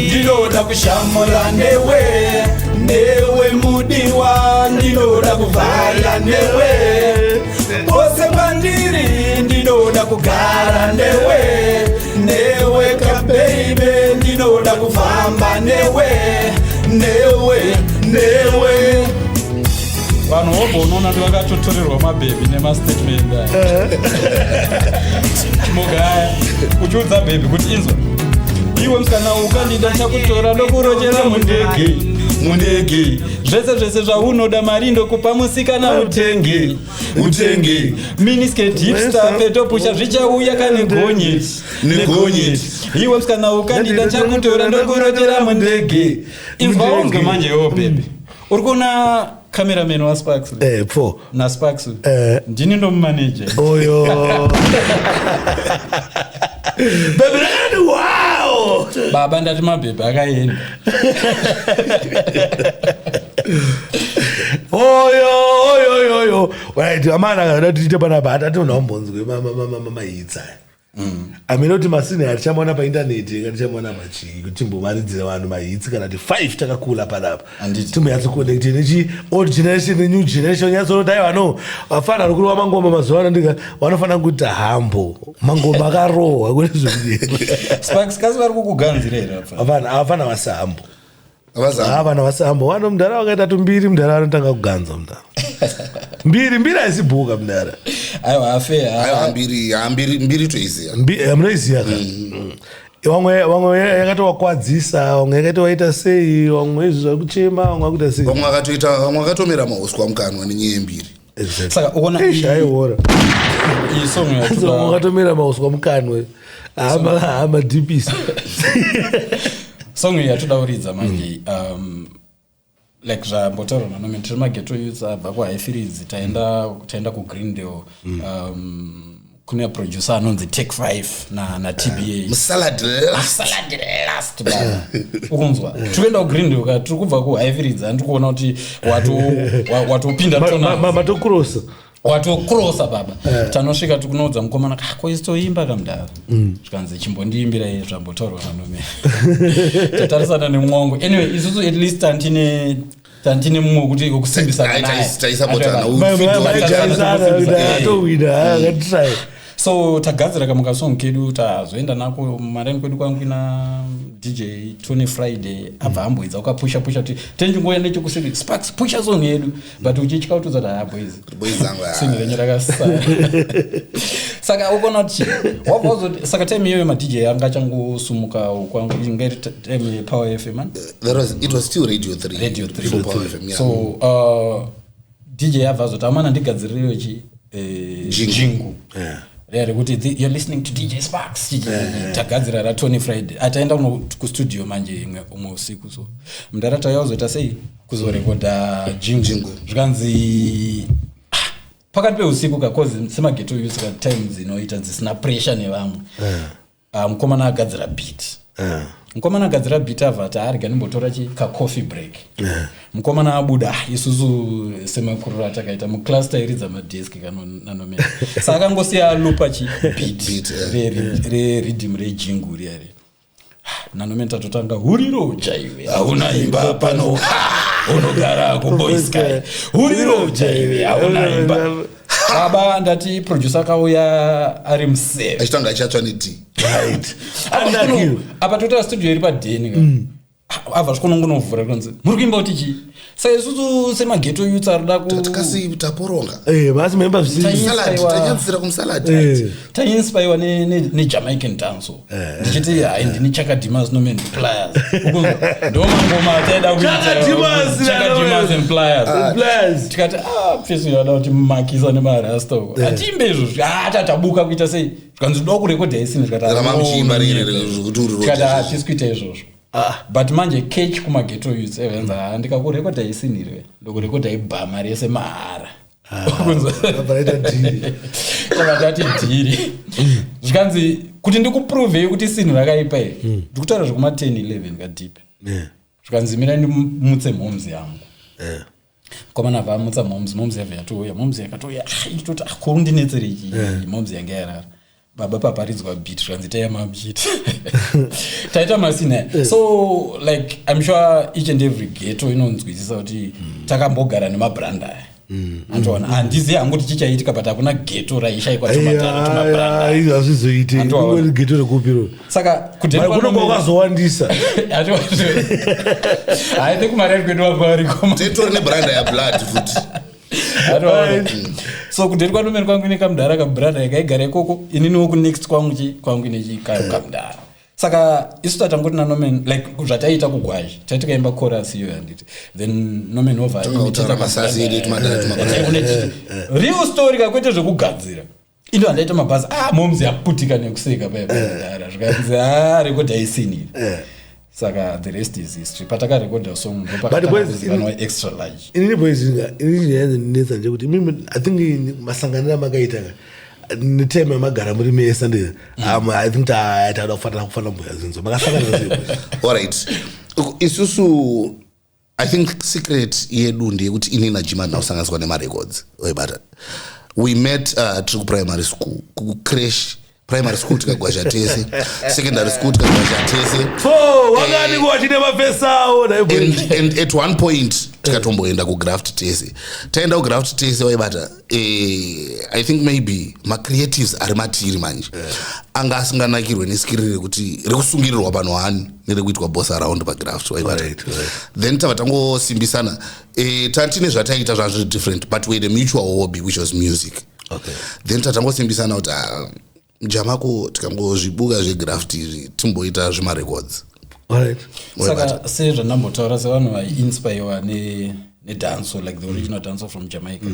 Ndinoda kushamura newe, newe mudiwa, ndinoda kuvhaya newe pose pandiri, ndinoda kugara newe, newe kabeibe, ndinoda kufamba newe, newe, newe. Vanhu vobva unoona kuti vakatotorerwa mabhebhi nemastatement aya. Chimogaya uchiudza bhebhi kuti, "Inzwa iwe musikana, ukandida chakutora ndokurochera mundege, mundege, zvese zvese zvaunoda, mari ndokupa, musikana, utenge, utenge miniskirt, hipster, petopusha, zvichauya kane gonyeti." Negonyeti. Iwe musikana, ukandida chakutora ndokurochera mundege. Inzwa unzwe manje iwo bhebhi, uri kuona cameraman waSparks Eh, pfo. naSparks? Eh. Ndini ndomumaneja. Oyo. Baby rakati wow. Baba, ndati mabhebhi akaenda. Oyo, oyo, oyo, oyo. Right, amana akada tiite panapa hatati unaumbonzwe mahits aya. Amene kuti masini hatichamaona paindaneti, katichamaona pachii, kuti timbomaridzira vanhu mahits kana kuti 5 takakula panapa. Handiti. Timbonyatsokonekte nechi old generation nenew generation, nyatsonoti aiwa, no, vafana vari kurova mangoma mazuva ano ndika vanofanira kuita hambo mangoma akarohwa kune zvekudii. Sparks, kasi vari kukuganzira here apa? Avafana vasi hambo. Avazama. Vana vasi hambo vano mudhara vakaita tumbiri, mudhara anotanga kuganza mudhara. Mbiri, mbiri haisi bhuka mudhara. Aiwa, afe. Aiwa, mbiri, mbiri, mbiri toiziya. Munoiziya ka? Vamwe, vamwe yakatovakwadzisa, vamwe yakatovaita sei, vamwe izvi zvakuchema, vamwe vakuita sei. Vamwe vakatoita, vamwe vakatomera mauswa mukanwa nenyaya yembiri. Exactly. Saka ukaona Eish, aiora. Iyi song Vamwe yatoda vakatomera mauswa mukanwa, hama hama dhipisi. Song iyi yatoda kuridza manje, like zvambotaurwa nanome, tiri maghetto youths abva kuHighfields, taenda kuGreendale, kune producer anonzi Take 5 naTBA. Musalad last. Salad last, baba, ukunzwa? Tiri kuenda kuGreendale ka, tiri kubva kuHighfields, handiri kuona kuti watopinda tona Matokurosa. Watokrosa baba. Tanosvika tikunoudza mukomana, "Koistoimba kamudhara." Zvikanzi, "Chimbondiimbirai zvambotaurwa nanome." Tatarisana nemwongo. Anyway, isusu at least tantine mumwe wekuti wekusimbisana naye. Taisapotana. Atowina akatitrai. So tagadzira kamwe kasong kedu, tazoenda nako mumareni kwedu kwangu ina DJ Tony Friday, abva amboidza ukapusha pusha kuti tenjingoya nechekusiri, "Sparks, pusha song yedu," but uchitya kutudza kuti, "Haa boys, Boys zangu, ah. sinhi renyu rakasara." Saka ukaona kuti wabva wazoti, saka time iyoyo maDJ anga achangosumuka kwangu, inga iri time yePower FM, man. It was still Radio 3. Radio 3. Before Power FM, yeah. So DJ abva azoti, "Amana, ndigadzirireyo chi Jingle. jingle riya rekuti you're listening to DJ Sparks." Tagadzira raTony Friday, ataenda kustudio manje imwe umwe usiku. So mudhara tauya kuzoita sei, kuzorekodha jingle. Jingle. Zvikanzi, ah, pakati peusiku kakozi semaghetto youth ka, time dzinoita dzisina pressure nevamwe. Ah, mukomana agadzira beat, mukomana agadzira beat, abva ati, "Arega ndimbotora chi kacoffee break." Mukomana abuda, ah, isusu semakuriro atakaita mucluster iridza madhiski nanomena, saka akangosiya alupa chi beat Beat, yeah. Reriddim rejingle riya riya. Nanomena tatotanga, "Huriro chaiwe hauna imba pano, unogara kuboysky, huriro chaiwe hauna imba." Baba, ndati producer akauya ari museve. Achitanga achatsva ned. Right. Apa toita studio iri padheni ka. Abva zvikonongonovhura, kunzi, "Muri kuimba kuti chii?" Saka isusu semaghetto youths arida ku Kasi taporonga. Basi maimba zvisiri. Salad, tanyadzisira kumusalad. Tainspaiwa nejamaican danso, ndichiti hai, ndini Chaka Dimas noman Pliers. Ndo mangoma ataida. Chaka Dimas, Chaka Dimas and Pliers. Pliers. Tikati, "Ah, fesu yada kuti makisa nemarasta uko, hatiimbe izvozvo." Ah, tatabuka kuita sei, zvikanzi, "Doda kurekodha isini." Zvikati, Ramamuchiimba rekuti uri tikati, roja. "Hatisi kuita izvozvo." But manje catch kumaghetto youths evenza, "Ndikakurekodha isinirwe, ndokurekodha ibhama rese mahara." Abva raita deal. Tava tati dhiri. Zvikanzi kuti ndikuprovei kuti sinhu rakaipa iri, ndikutaura zvekuma 10 11 kadeep. Zvikanzi mira ndimutse moms yangu. Komana vamutsa moms, moms yabva yatouya, moms yakatouya, ah, ichitoti, ah, ko undinetsereki? Moms yanga yarara. Baba paparidzwa beat, zvikanzi taiya mamuchiti taita masina. So like, I'm sure each and every ghetto inonzwisisa kuti takambogara nemabrand aya. Antoona, handizivi hangu kuti chichaitika, but hakuna ghetto raishayikwa tumabrand. Hazvizoiti. Andiwaona. Ingori ghetto rekupiro. Saka kunenge kwakazowandisa. Hai, nekumari kwedu vakwariko. Titori nebranda yablood futi. So kudheri kwanomeni kwangu ine kamudhara, kabrother yakaigara ikoko. Ininiwo kunext kwangu chi kwangu ine chikamudhara. Saka isu tatangoti naNorman, like zvataiita kugwazhi, taiti kaimba chorus iyo, handiti? Then Norman over Tanga kutaura masasi edu etumadhara, tumabranda. Real story kakwete zvekugadzira. Indo handaita mabhazi, ah, moms yaputika nekuseka paipamudhara. Zvikanzi, ah, rekodha isiniri. Saka the rest is history. Patakarekodha song, But boys, ndopakatanga Extra Large. Inini boys, inini nyanzindinetsa ndekuti imimi, I think masanganiro amakaita ka netime yamagara muri mese ndi I think tada kufanira kufanira mbuya zinzo makasanganira sei, boys? Alright, isusu, I think secret yedu ndeyekuti ini naJima ndinakusanganiswa nemarecords, waibata. We met tiri kuprimary school, kucrash primary school tikagwazha tese, secondary school tikagwazha tese. So wangani wachine mafesawo nai boys? And at one point tikatomboenda kugraft tese. Taenda kugraft tese, waibata. I think maybe macreatives ari matiri manje anga asinganakirwe neskiri rekuti rekusungirirwa panhu hani nerekuitwa boss around pagraft, waibata. Then tabva tangosimbisana. Tantine zvataiita zvanga zviri different, but we had a mutual hobby, which was music. Then tatangosimbisana kuti, ah, jamako, tikangozvibuka zvegraft izvi, timboita zvemarecords. Saka sezvandambotaura, sevanhu vaiinspirewa nedanso, like the original danso from Jamaica,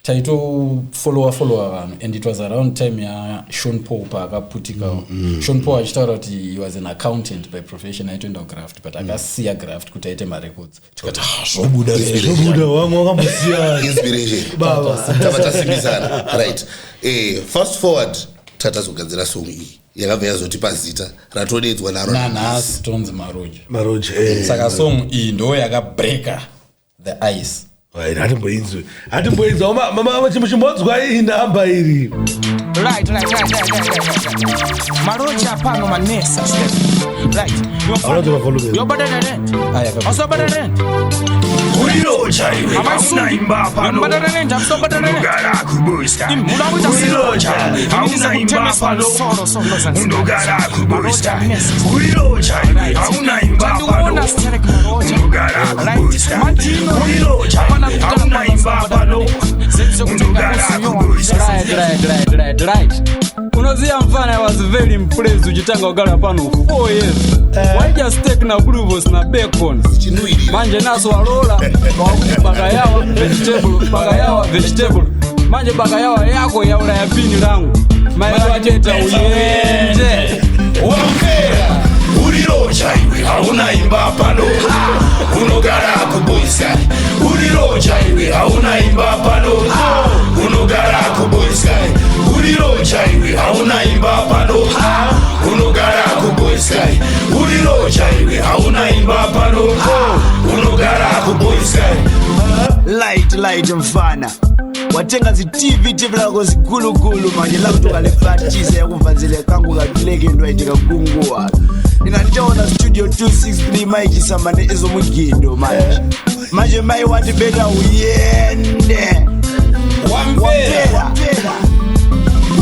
taitofollowa followa vanhu. And it was around time yaSean Paul paakaputikawo. Sean Paul achitaura kuti he was an accountant by profession, aitoenda kugraft, but akasiya graft kuti aite marecords. Tikati, "Ah, zvobuda." Zvobuda, vamwe wakambosiya. Inspiration. Baba. Tabva tasimbisana, right. Fast forward, tatazogadzira song iyi yakabva yazotipa zita ratodedzwa naro. Nanhasi tonzi Maroja. Maroja. Saka song iyi ndo yakabreaka the ice. Right, hatimboinzwi, hatimboinzwa. Chimbonzwa iyi namba iri. Right. Maroja pano manesa. Right. Hauna volume. Yobhadhara rent. Aya, Ausobhadhara rent. Uriroja iwe, hauna imba pano. Yobhadhara rent, ausobhadhara rent. Unogara kuboyska. Muda kuita Uriroja, hauna imba pano. Soro, soro, soro. Unogara kuboyska. Maroja mesa. Uriroja iwe, hauna imba pano. Tandiona sterek maroja. Unogara Right. kuboyska. Mantino. Uriroja, Hapana kutanga hauna imba pano. Unogara kuboyska. Right. Unoziva mfana, I was very impressed uchitanga kugara pano 4 years, waidya steak na bruvos na bacon. Chinuirira. Manje naso walola wakuti bakayawa vegetable, bakayawa vegetable. Manje bakayawa yako yaulaya pini langu maiwateta uyende. Wamvera, uriroja iwe, hauna imba pano. Unogara kuboyska. Uriroja iwe, hauna imba pano. Unogara kuboyska. Uriroja iwe, hauna imba pano. Unogara kuboyska. Uriroja iwe, hauna imba pano. Unogara kuboyska. Light light, mfana, watenga zitv tv lako zikulukulu, manje lakutoka lefatisa yakumvanzile kangu katuleke ndo aitika kunguwa. Ina ndichaona studio 263 maichisamba neezomugido. Manje manje mai wati beta uyende. Wamvera,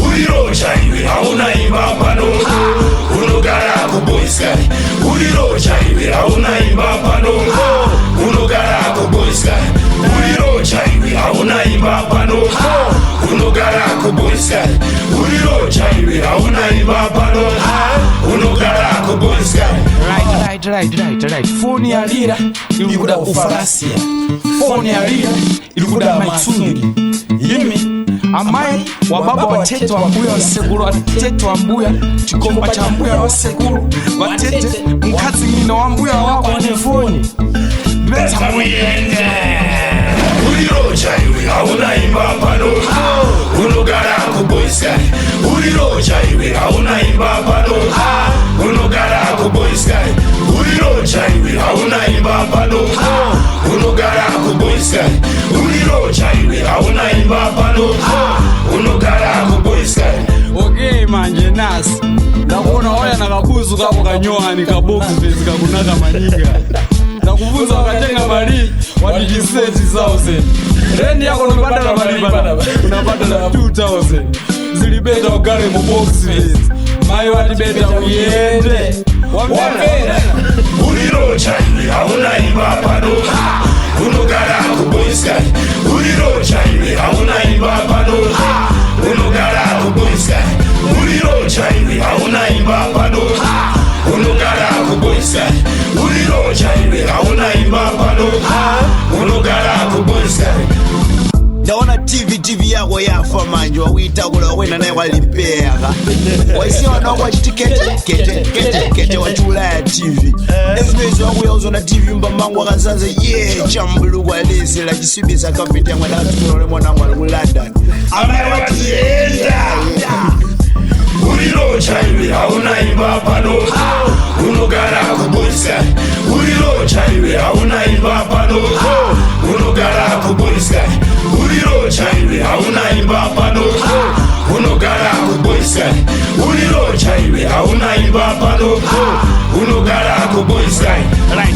uriroja iwe, hauna imba pano. Unogara kuboyska. Uriroja iwe, hauna imba pano. Unogara kuboyska. Uriroja iwe, hauna imba pano. Unogara kuboyska. Uriroja iwe, hauna imba pano. Unogara kuboyska. Right. Foni yalira iri kuda ufarasia. Foni yalira iri kuda matsungi. Imi amai wababa, watete wambuya, wasekuru, watete wambuya, chikomba cha mbuya, wasekuru, watete, mukadzi ng'ina wambuya wako ane foni. Beta muyende. Uriroja iwe, hauna imba pano. Unogara kuboyska. iwe, hauna imba pano. Unogara kuBoysky, uri roja iwe, hauna imba pano. Unogara kuBoysky, uri roja iwe, hauna imba pano. Unogara kuBoysky. Okay, manje nasi ndakuona waya nakabuzu kako kanyowani kabox kakunaka manyika. Ndakubvunza wakatenga mari, watiji 30,000. Rent yako unobhadhara mari panapa, unabhadhara 2000. Zili better ugare mubox mai vati better uyende. Wamvera? Uri roja iwe, hauna imba pano. Unogara kuBoysky, uri roja iwe, hauna imba pano. Unogara kuBoysky, uri roja iwe, hauna imba pano. Unogara kuBoysky, uri roja iwe, hauna imba pano. Unogara kuBoysky. Ndaona TV, TV yako yafa manje, wakuitakula wakwenda naye kwalipeka, waisiya wana wako wachiti kete kete kete kete, wachiulaya TV. Ezvinezvi wakuya uzona TV mumba mangu wakasanza ye chambulukwa lese lachisvibisa kapeti yamwe ndakatitorore mwanangu ari kuLondon. Amai vati enda, uri roja iwe, hauna imba pano. Unogara kuBoysky, uri roja iwe, hauna imba pano. Unogara kuBoysky, uri roja iwe, hauna imba pano. Unogara kuBoysky, uri roja iwe, hauna imba pano. Unogara kuBoysky. Right.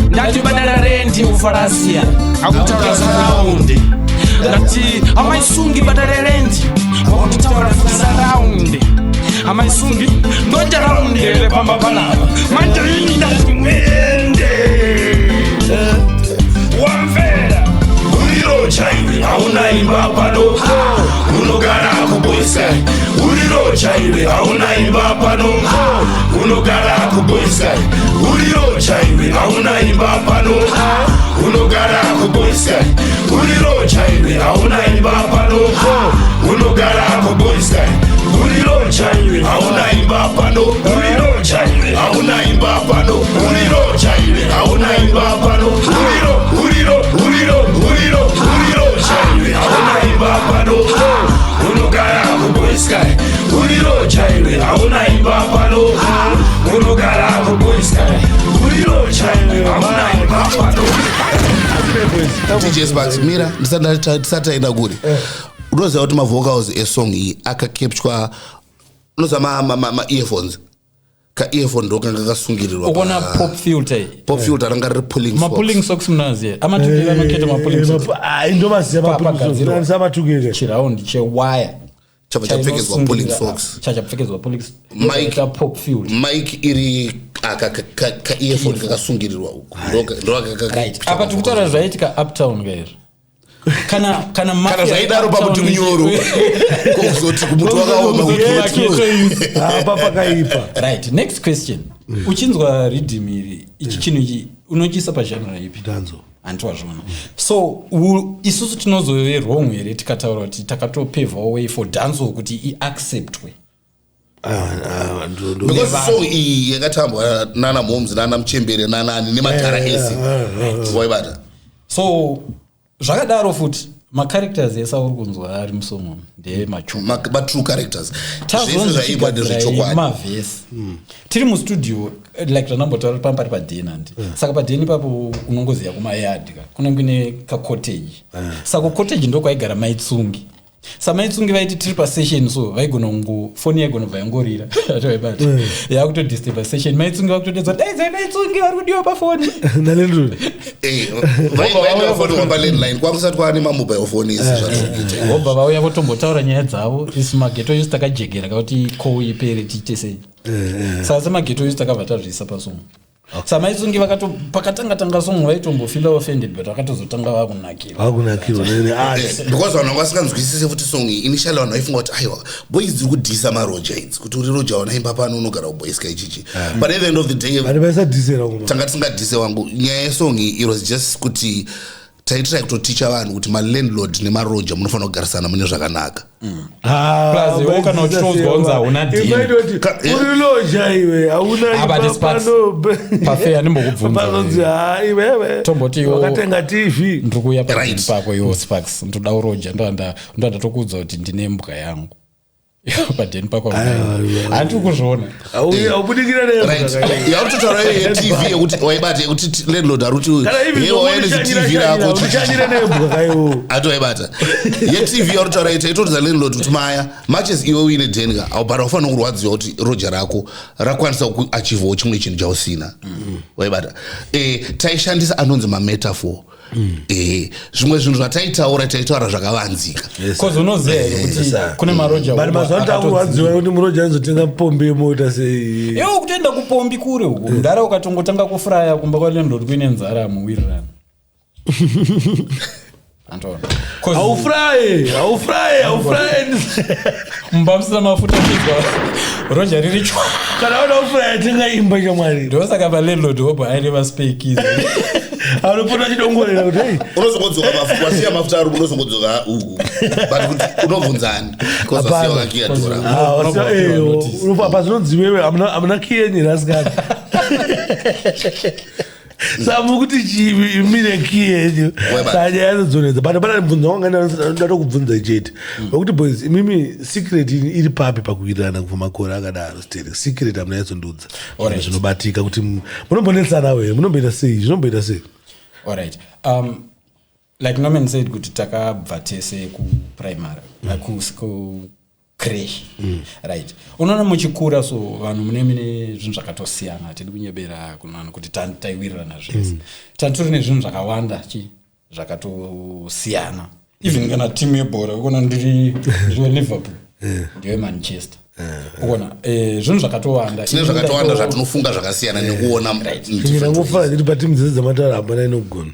Ndati badala rent, ufarasiya akutaura surround. Ndati amaisungi badala rent, wakutaura surround. Amaisungi ndoita round here pamba panapa. Manje ini ndati mwende. Wamvera? Uri roja iwe, hauna imba pano. Unogara kuBoysky, uri roja iwe, hauna imba pano. Unogara kuBoysky, uri roja iwe, hauna imba pano. Unogara kuBoysky, uri roja iwe, hauna imba pano. Unogara kuBoysky, uri roja iwe, hauna imba pano. Uri roja iwe, hauna imba pano. Uri roja iwe, hauna imba pano. Uriro, uriro, uriro, uriro, uri roja iwe, hauna imba pano. Unogara kuBoysky, uri roja iwe, hauna imba pano. Unogara kuBoysky, uri roja iwe, hauna imba pano. DJ Sparks, mira, ndisati taenda kure, unoziva kuti mavocals esong iyi akacapturwa, unoziva ma-earphones, ka-earphone ndo kanga kasungirirwa. Ukuona pop filter iyi? Pop filter ranga riri pulling socks. Mapulling socks munaziya, amatukire anoketa mapulling socks. Ndomaziva. Pagadzirwa. Matukire. Chiraundi chewaya. Chabva chapfekedzwa pulling socks. Chachapfekedzwa pulling. Mic- Pop filter. Mic iri aka ka-earphone kakasungirirwa uku. Right, apa tikutaura zvaitika uptown kaizvo, kana Kana zvaidaro pamuti munyoro, kozoti kumuti wakaoma. Apa pakaipa. Right, next question. Uchinzwa riddim iri, ichi chinhu ichi unochiisa pagenre ipi? Dancehall. Handiwazvona. So isusu tinozove wrong here tikataura kuti takatopavha way for dancehall kuti iacceptwe? Because song iyi yakatambwa nana Moms, nana Muchembere, nanani nematara ese, waibata. So zvakadaro futi, macharacters ese auri kunzwa ari musong ndemachu Matrue characters, zvese zvaimbwa ndezvechokwadi. Mavhesi tiri mustudio, like zvandambotaura, pamba pari padheni, handi? Saka padheni ipapo unongoziva kumayadhi ka kunenge kune kacottage. Saka cottage ndokwaigara Maitsungi. Samaitsungi vaiti tiri pasession, so vaigona kungo foni yaigona kubva yangorira, atovaibata, yakutodisturba session. Maitsungi vakutodedza, "Daidzai Maitsungi, vari kudiwa pafoni." Nalandlord. Vaifoni palandline, kwakusati kwaane mamobile phone isi zvatiri kuita. Vobva vauya votombotaura nyaya dzavo. Isu maghetto youths takajegera kakuti kou ipere tiite sei. Saka semaghetto youths takabva tazviisa pasong. Samaitsungi vakato pakatanga tanga song vaitombofeela offended, but vakatozotanga vakunakirwa. Vakunakirwa nene art. Because vanhu vanga vasinganzwisise futi song iyi. Initially vanhu vaifunga kuti aiwa, boys dziri kudhisa maroja idzi, kuti uri roja wanaimba pano, unogara kuBoysky ichichi, but at the end of the day Vanhu vaisadhisera kuma. Tanga tisingadhise wangu. Nyaya yesong iyi, it was just kuti taitira kutoticha vanhu kuti malandlord nemaroja munofanira kugarisana mune zvakanaka. Plus, iwe kana uchitozwa kunzi hauna deal. Uri loja iwe, hauna Ah, but imba it's pano. Pafair, handimbokubvunza. Panonzi, ha, iwewe Tomboti wakatenga TV. Ndiri kuuya Right. pako iwo Sparks, ndoda uroja, ndoda tokuudza kuti ndine mbwa yangu. Padheni pako handiri kuzviona. Aubudikira. Yauritotaura yetv yekuti waibata, yekuti landlord ari kuti wauya nezitv rako. Uchanyire nembwa kaiwo. Ati waibata yetv yauritaura ita itoridza landlord kuti maya matches iwe uine denga, but haufanira kurwadziwa kuti roja rako rakwanisa kuachivhawo chimwe chinhu chausina. Waibata, taishandisa anonzi mametaphor, zvimwe zvinhu zvataitaura, taitaura zvakavanzika. Cause unoziva here kuti kune maroja But mazuva ano takurwadziwa nekuti muroja anozotenga pombi yemota sei? Iwe kutoenda kupombi kure uku, mudhara, ukatongotanga kufuraya kumba kwalandlord kuine nzara, hamuwirirani. Antoona? Haufuraye, haufuraye, haufuraye. Mumba musina mafuta, chidwa roja riri chwa. Kana uda kufuraya, tenga imba, shamwari. Ndosaka palandlord wobva aine maspare keys. Anopota achidongorera kuti hei. Unozongodzoka wasiya mafuta ari, unozongodzoka uku, but kuti unobvunzani because wasiya wakakiya dhora. Ah, Unobva wapiwa notice. Apa zvinonzi wewe hamuna kiyenyu rasikana, saka mukuti chimire kiyenyu. Weba. Saka nyaya yazodzonedza, but pana mubvunzo wanga ndatokubvunza chete wekuti, boys, imimi secret iri papi pakuwirirana kubva makore akadaro? Still secret hamuna yatsondudza. Zvinobatika kuti munombonetsana we, munomboita sei, zvinomboita sei? Alright, like Norman said kuti takabva tese kuprimary, kucreche, right? Unoona muchikura so vanhu mune mine zvinhu zvakatosiyana. Hatidi kunyebera kuvanhu kuti taiwirirana zvese. Tatori nezvinhu zvakawanda chi zvakatosiyana. Even kana timu yebhora, ukona ndiri weLiverpool, ndiwe Manchester, ukona, zvinhu zvakatowanda. Tine zvakatowanda zvatinofunga zvakasiyana nekuona in different ways. Ndangofara ndiri patimu dzese dzamatara, hapana inogona.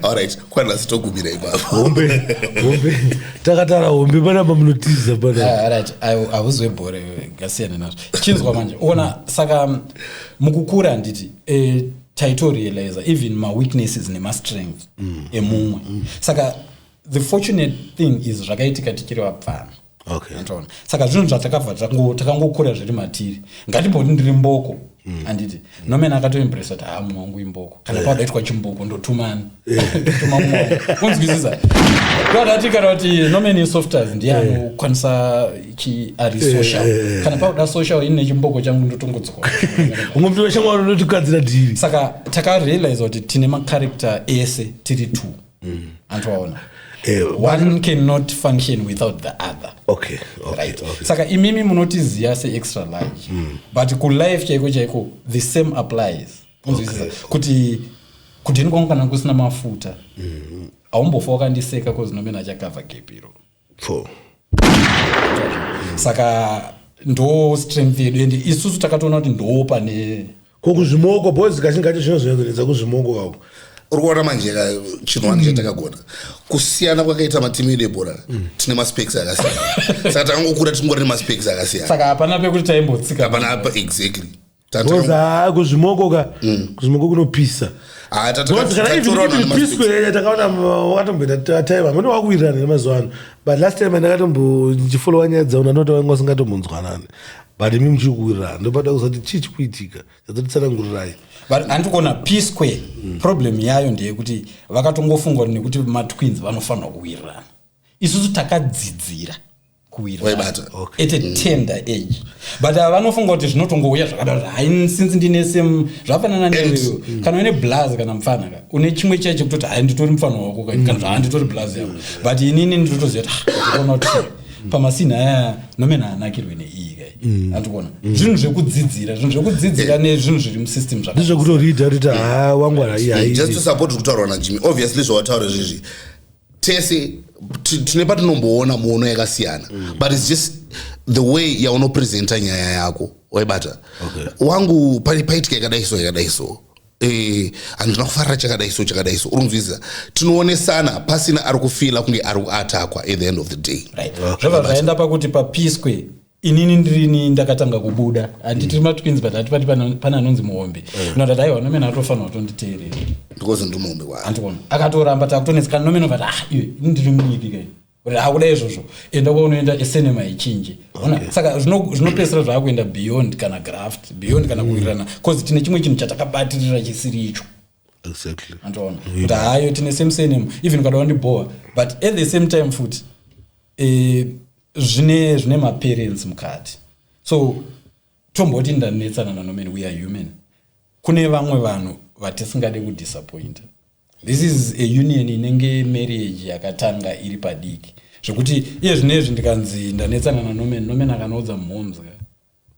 Alright, kwanhasi togumira ipapo. Hombe, hombe, takatara hombe panapa, munotiza panapa. Ah, right, hauzwe bhora iwe, ngasiyane nazvo. Chinzwa manje, ona, saka mukukura handiti, taitorealiza even maweaknesses nemastrengths emumwe. Saka the fortunate thing is zvakaitika tichiri vapfana. Antoona? Saka zvinhu zvatakabva takangokura zviri matiri. Ngatimboti ndiri mboko, handiti? Norman akatoimpresa kuti ha, mumwe wangu imboko. Kana padaitwa chimboko, ndotumani, ndotuma mumwe wangu. Unzwisisa? Ndodati kana kuti Norman isoftas, ndiye anokwanisa chi ari social. Kana pauda social, ini nechimboko changu ndotongodzoka. Umwe muti weshamwari unotikadzira dhiri. Saka takarealiza kuti tine macharacter ese tiri two, antowaona? One cannot function without the other. Right. Saka imimi munotiziva seextra large, but kulife chaiko chaiko the same applies. Unzwisisa kuti kudheni kwangu kana kusina mafuta, haumbofa wakandiseka, cause Norman achakavha gap iro. Four. Saka ndo strength yedu, ende isusu takatoona kuti ndo pane Ko kuzvimoko, boys, kazhinji kacho zvinozonyadzonetsa kuzvimoko kako. Uri kuona manje ka, chinhu wani chatakagona kusiyana kwakaita matimu edu ebhora, tine maspecs akasiyana. Saka takangokura tingori nemaspecs akasiyana. Saka hapana pekuti taimbotsika. Hapana apa, exactly. Boys, haa, kuzvimoko ka, kuzvimoko kunopisa. Boys, kana even pisco takaona wakatomboita time, hamene wakuwirirana nemazuva ano, but last time ndakatombo ndichifolowa nyaya dzavo, ndandoti vanga vasingatombonzwanani, but imi muchiri kuwirirana. Ndopada kuzati chii chikuitika, chadzotitsanangurirai. But handikuona P Square, problem yayo ndeyekuti vakatongofunga kuti nekuti matwins vanofanirwa kuwirirana. Isusu takadzidzira kuwirirana Waibata. At a tender age, but ava vanofunga kuti zvinotongouya zvakadaro. Hai, since ndine same, zvafanana newewe kana une blaz kana mufana ka, une chimwe chai chekutoti hai, nditori mufana wako ka, kana kuti handitori blaz yako. But inini ndinotoziva kuti, ah, ndikuona kuti pamasini aya Norman haanakirwe neiyi kai. Handikuona zvinhu zvekudzidzira, zvinhu zvekudzidzira nezvinhu zviri musystem zvaka Ndizvekutoridha kuti ha, wangwara iyi. Just to haii. support kutaurwa naJimmy, obviously zvawataura zvezvi, tese tine patinomboona muono yakasiyana, but it's just the way yaunopresenta nyaya yako. Waibata? Wangu paitika yakadai so, yakadai so, handina kufarira chakadai so, chakadai so. Uri kunzwisisa? Tinoonesana pasina ari kufila kunge ari kuatakwa at the end of the day. Right, zvobva zvaenda pakuti paP Square inini ndirini ndakatanga kubuda. Handitiri matwins, but hatipati pane anonzi muhombe. Notati aiwa, Norman atofanira kutonditeerera. Because ndiri muhombe wayo. Handikuona akatoramba, takutonetseka. Norman obva ati, ah, iwe, ini ndiri mudiki kai. Kuti akuda izvozvo, enda kwaunoenda, esenema ichinje. Ona, saka zvinopedzisira zvaakuenda beyond kana graft, beyond kana kuwirirana, cause tine chimwe chinhu chatakabatirira chisiri icho. Antoona kuti hayo tine same surname, even ukada wandibhowa, but at the same time futi Zvine maparents mukati, so tomboti ndanetsana naNorman, we are human. Kune vamwe vanhu vatisingade kudisappointa. This is a union inenge marriage yakatanga iri padiki, zvekuti iye zvinezvi ndikanzi ndanetsana naNorman, Norman akanoudza mhoms,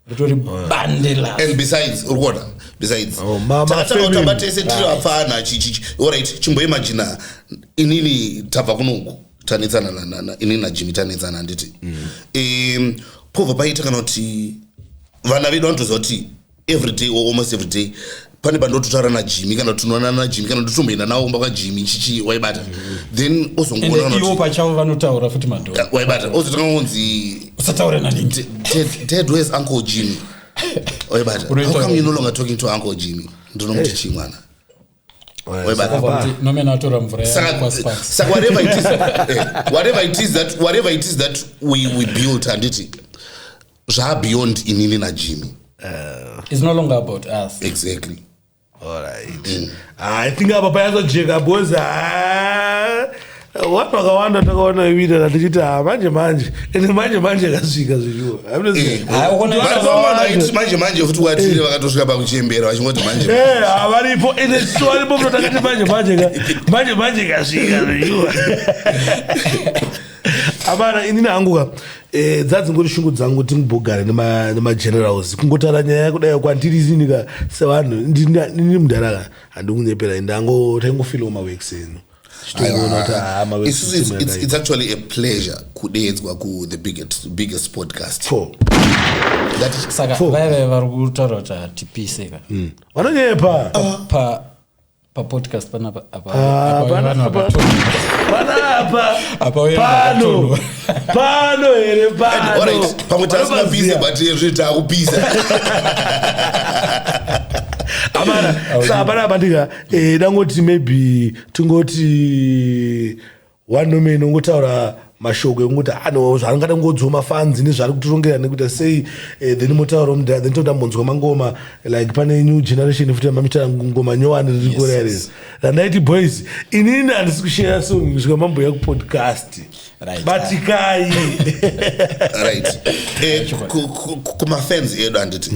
ritori bande la. And besides, uri kuona, besides, Oh, takatanga family. kutamba tese tiri vapfana. Alright, chimboimagina inini tabva kunoku, tanetsana inini naJimmy tanetsana, handiti? Pobva paita kana kuti vana vedu vanotoziva kuti every day or almost every day pane pandototaura naJimmy, kana kuti tinoonana naJimmy, kana kuti tomboenda nawo kumba kwaJimmy, chichi, waibata? Then ozongoona Ende kana ivo kuti pachavo vanotaura futi madhora. Waibata? Ozotanga kunzi, "Usataure naningi." "Dad, where's Uncle Jimmy?" Waibata? Unoita "How come you no longer talking to Uncle Jimmy?" Ndinomuti chii mwana? Waibata? Obva kuti Norman atora mvura yangu Saka kwaSparks. saka whatever it is that we built, handiti, zvaa beyond inini naJimmy. It's no longer about us. Exactly. Alright. I think apa payazojeka because vanhu vakawanda takaona ivita tichiti, ha, manje manje, ende manje manje kasvika zvichiwo. Hayi, Vari vamwe vaiti manje manje futi kwatiri vakatosvika pakuchembera vachingoti manje. Varipo, ende isu varipo muno takati manje manje ka, manje manje kasvika zvichiwo. Amana, inini hangu ka, dzadzingori shungu dzangu timbogare nemagenerals kungotaura nyaya kudai kwandiri inini ka sevanhu. Inini mudhara ka, handikunyepera, ndango taingofilawo maworks enu, chitongoona kuti haa, maworks Isusu it's actually a pleasure kudeedzwa ku the biggest podcast. Four. That Saka Four. vaya vaya vari kutaura kuti hatipise ka Vanonyepa. Papodcast panapa apa. Ah, Apa vanhu panapa. vakatonhora. Panapa. Apa uye Pano. vakatonhora. Pano here, pano. Alright, pamwe tasingapise, Vanopaziya. but zvi taakupisa. Amana, sa panapa ndika dangoti maybe tingoti wanomene ungotaura mashoko ekungoti ano zvaangada kungodziwo mafanzi nezvaari kutirongera nekuita sei, then motaura mudhara, then toda mbonzwa mangoma, like pane new generation futi mamita ngoma nyowani riri kurea rezi randaiti, "Boys, inini handisi kushare song kusvika mamboya kupodcast." Right. Batikai. Right. Kumafans edu, handiti,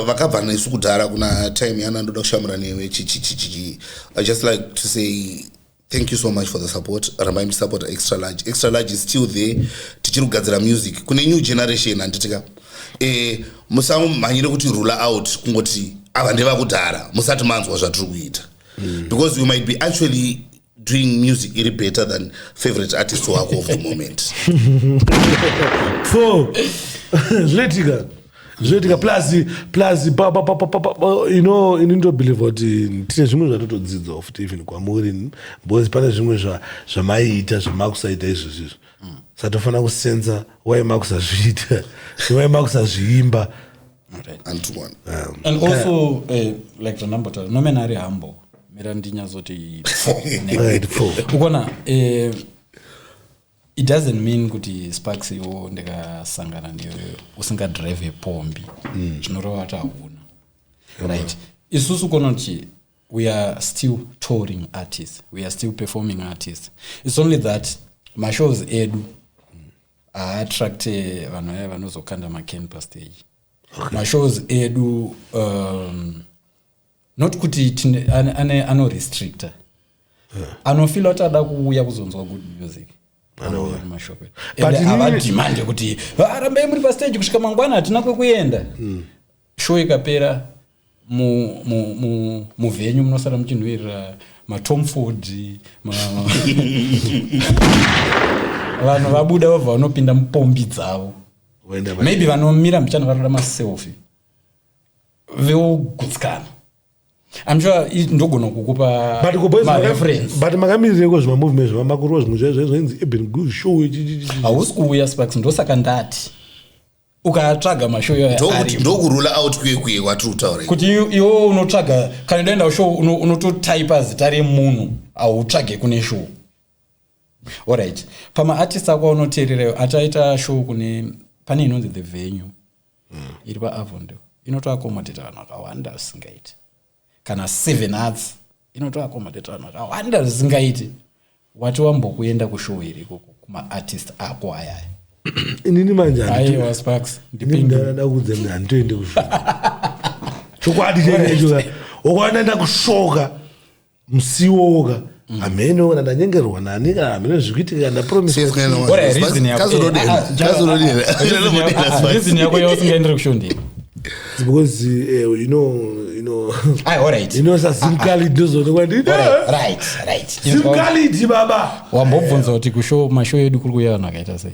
vakabva nesu kudhara kuna time yana ndoda kushamura newe chichichichichi, I just like to say thank you so much for the support. Rambai muchisupport Extra Large. Extra Large is still there. Tichiri kugadzira music kune new generation, handitika? Musamhanyire kuti rule out kungoti ava ndevakudhara musati manzwa zvatiri kuita, because we might be actually doing music iri better than favorite artist wako of the moment. Four. Zvinoitika, zvinoitika. Plus you know, ini ndobelieve kuti tine zvimwe zvatotodzidzawo futi even kwamuri, because pane zvimwe zvamaiita zvamakusaita izvozvo izvo, saka tofanira kusenza wai makusazviita, wai makusazviimba. Antoine. And also, like zvandambotaura, Norman ari humble. Mira ndinyazoti Right, four. ukona, it doesn't mean kuti Sparks, iwo ndikasangana newe usingadrive pombi, zvinoreva kuti hauna. Right, isusu konoti we are still touring artists, we are still performing artists. It's only that mashows edu haattracte vanhu vaya vanozokanda maken pastage. Mashows edu, not kuti anorestricta, anofila kuti ada kuuya kuzonzwa good music anouya kumashop edu. But Ende havadhimande kuti, "Ah, rambai muri pastage kusvika mangwana, hatina kwekuenda." Show ikapera, muvenue munosara muchinhuhwirira maTom Ford, vanhu vabuda vabva vanopinda mupombi dzavo. Voenda Maybe vanomira mbichana vari maselfi veugutsikana. I'm sure ndogona kukupa But ko boys, mareference. but makamirireko zvimamovement zvamamakuru zvimwe zvaizvo zvainzi Urban Groove Show Hausi kuuya, Sparks, ndosaka ndati ukatsvaga mashow iwayo arimo. Ndokurula out kuye kuye kwatiri kutaura. Kuti iwe unotsvaga, kana unoenda kushow, unototaipa zita remunhu, hautsvage kune show. Alright, pamaartist ako aunoteererayo achaita show, kune pane inonzi The Venue iri paAvondale, inotoaccommodata vanhu vakawanda zvisingaiti, kana Seven Arts inotoaccommodata vanhu vakawanda zvisingaiti. Wati wambokuenda kushow here ikoko kumaartist ako ayaya? Inini manje Aiwa, Sparks, ndipindure. Ndakudza mna handitoende kushoka. Chokwadi chaicho, ukaona ndakushoka musiwoka, hameno kana ndanyengerwa nani, kana hameno zvikuitika, ndapromisa. Alright, reason yako- reason yako yausingaendere kushow ndei? It's because Aye, alright. you know saZimKhalid ndozoonekwa ndine Alright, right right ZimKhalid baba. Wambobvunza kuti kushow, mashow edu kuri kuuya vanhu vakaita sei.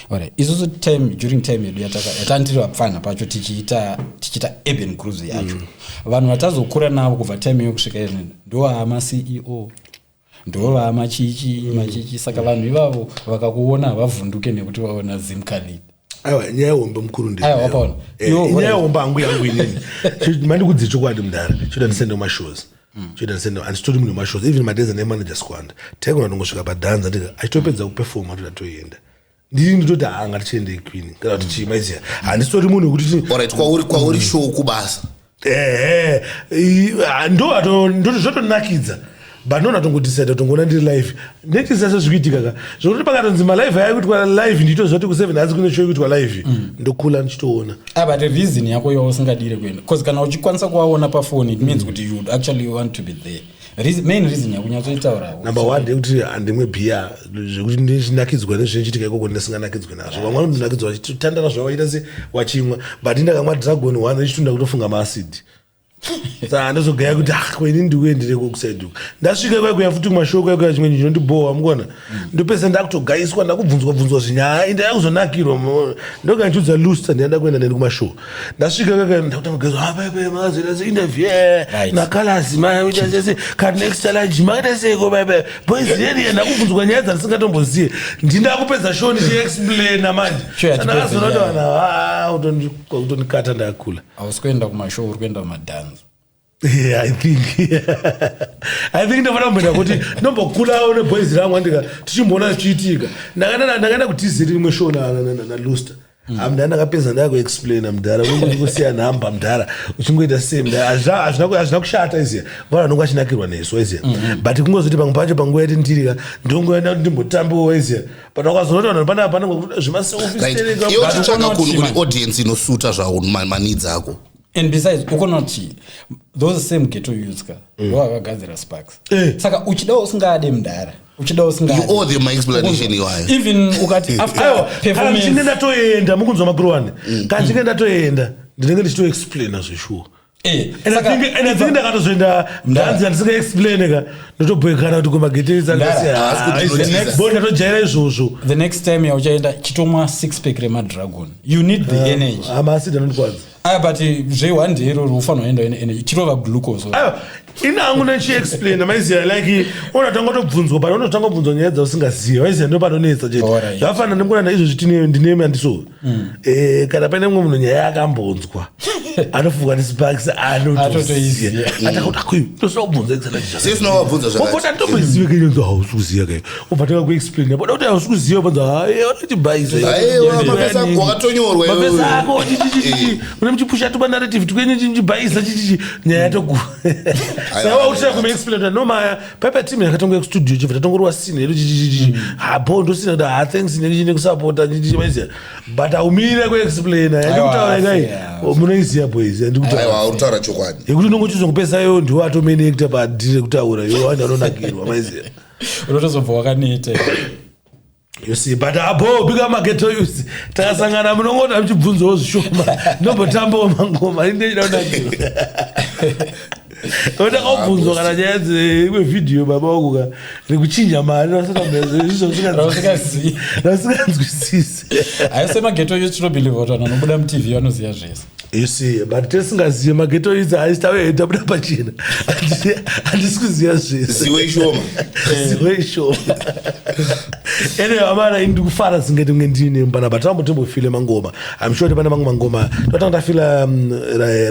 Alright, isusu time during time yedu yatandiri vapfana pacho tichiita urban grooves yacho, vanhu vatazokura navo kubva time iyo kusvika izvino ndo vama CEO, ndo vama chichi machichi. Saka vanhu ivavo vakakuona havavhunduke nekuti vaona ZimKhalid. Aiwa, nyaya yehombe mukuru. Aiwa, wapaona. Iwo, Nyaya yehombe hangu yangu inini, mandikudze chokwadi mudhara, choita ndisende kumashows, choita ndisende, handichitori munhu wemashows. Even madays anemanager squand, taigona tongosvika padhanza ndika achitopedza kupefoma, toda toenda. Ndini nditoti haa, ngatichiendei queen kana kuti chii, maiziya. Handisitori munhu wekuti Alright, kwauri show kubasa. Ehe, ndo zvotonakidza, but ndona tongodecide tongoona ndiri live nechisa sezvikuitika ka, zvokuti pakatonzi malive aya kuitwa live, nditoziva kuti ku7 hanzi kune show ikuitwa live, ndokula ndichitoona. Ah, but reason yako yausingadire kuenda, because kana uchikwanisa kuvaona pafoni, it means kuti you would actually want to be there. Main reason yakunyatsoitaura. Number one ndeyekuti handimwe bhiya zvekuti ndichinakidzwa nezvinochiitika ikoko, ndisinganakidzwe nazvo. Vamwe vanondonakidzwa vachitandara zvavo, vachiita se wachimwa, but ndakamwa Dragon one rechitunda kutofunga maacid, saka ndozogaya kuti ah, kweni ndikuendereko kuside uku. Ndasvika kwaikuya futi kumashoko kwaikuya chimwe chinondibhowa mukona, ndopesa ndakutogaiswa, ndakubvunzwa bvunzwa zvinyaya, inde yakuzonakirwa. Ndoga ndichiudza Luster, ndiyanda kuenda neni kumashow. Ndasvika kaka ndakutanga kugaiswa, ah, pepe makazoita se interview nakalasi, maita sese kanext challenge makaita seiko pepe boys yeni, ndakubvunzwa nyaya dzandisingatomboziye. Ndindakupedza show ndichiexplaina manje. Sure, yatipedza ndakazoona kuti nyaya. vanhu ava kutonikata ndakula. Hausi kuenda kumashow, uri kuenda kumadhanzo. Yeah, I think ndofana kumboenda kuti ndombokulawo neboys rangu, andika tichimboona zvichiitika. Ndakaenda kuTZ rimwe show naLuster. Mudhara, ndakapedza ndakuexplaina mudhara, kusiya nhamba mudhara, uchingoita sei mudhara. Hazvina kushata iziya, vanhu vanonge vachinakirwa nesu iziya, but kungozoti pamwe pacho panguva yati ndirika ndongoenda kuti ndimbotambiwo iziya, but wakazoona kuti vanhu panapa panenge zvimaselfie. Right, iwe uchitsvaka kunhu kune audience inosuta zvako maneeds ako. And besides, ukonoti those same ghetto youths ka ndo vakagadzira Sparks. Saka uchida usingade mudhara, uchida usingade, You owe them my explanation iwayo. Even ukati after Aiwa, kana performance ndichinge ndatoenda, mukunzwa makuruwani, kana ndichinge ndatoenda ndinenge ndichitoexplaina zveshuwa. And I think ndakatozoenda ndanzi handisingaexplaine ka, ndotobhekana kuti kumaghetto. Haasi kuti Bo ndatojaira izvozvo. The next time yauchaenda, chitomwa six pack remadragon, you need the energy. Amaasidi anondikwadza. Aya, but zve1 day iroro ufanira kuenda ine energy, chirova glucose. Aiwa, ini hangu nechiexplaina, maiziya, like unotanga kutobvunzwa, but unotanga kubvunzwa nyaya dzausingazivi, maiziya, ndo panonetsa chete. Alright. Zvafanana nemukona izvozvi tine ndinemi andiso. Kana paine mumwe munhu nyaya yakambonzwa anofunga ndiSparks anotoziya. Atotoiziya. Atakuti akuyu ndosina kubvunza. Sesina wabvunza zvakati. Wabvunza, ndombozive kenyonzo, hausi kuziya kai, ubva tanga kuexplaina boda kuti hausi kuziva, bvunza vanotibhaisa. Aiwa, mapesa ako wakatonyorwa iwewe. Mapesa ako chichichichi une muchipusha tuba narrative tukwenye chichibhaisa chichichi nyaya yatoku. Saka wakuchira kumuexplain kuti no maya paipa team yakatonga kustudio chibva tatongorwa scene yedu chichichichi hapo ndosina kuti ha, thanks nekusapota chichichi, maiziya, but haumire kuexplaina yandikutaura kai. Munoiziya boys yandikutaura. Aiwa, uri kutaura chokwadi. Yekuti unonge uchizongopesa iwo ndiwo atomenekta padhiri rekutaura, iwo vanhu vanonakirwa, maiziya. Unotozobva wakaneta. You see, but abo bika maghetto youth takasangana, munongota muchibvunzawo zvishoma, ndombotambawo mangoma indechida kunakirwa. Ndakabvunzwa kana nyaya dzeimwe vhidhiyo baba wangu ka rekuchinja mari. Rausingazivi. Rausinganzwisisi. Hayi, semaghetto youth tinobelieve kuti vanhu vanobuda muTV vanoziva zvese. You see, but tisingazive maghetto youth haisi tave tabuda pachena. Handisi kuziva zvese. Ziwe ishoma. Ziwe ishoma. Anyway, amana, ini ndikufara singeti kunge ndine pana, but tambotimbofile mangoma. I'm sure kuti pane mamwe mangoma totanga tafila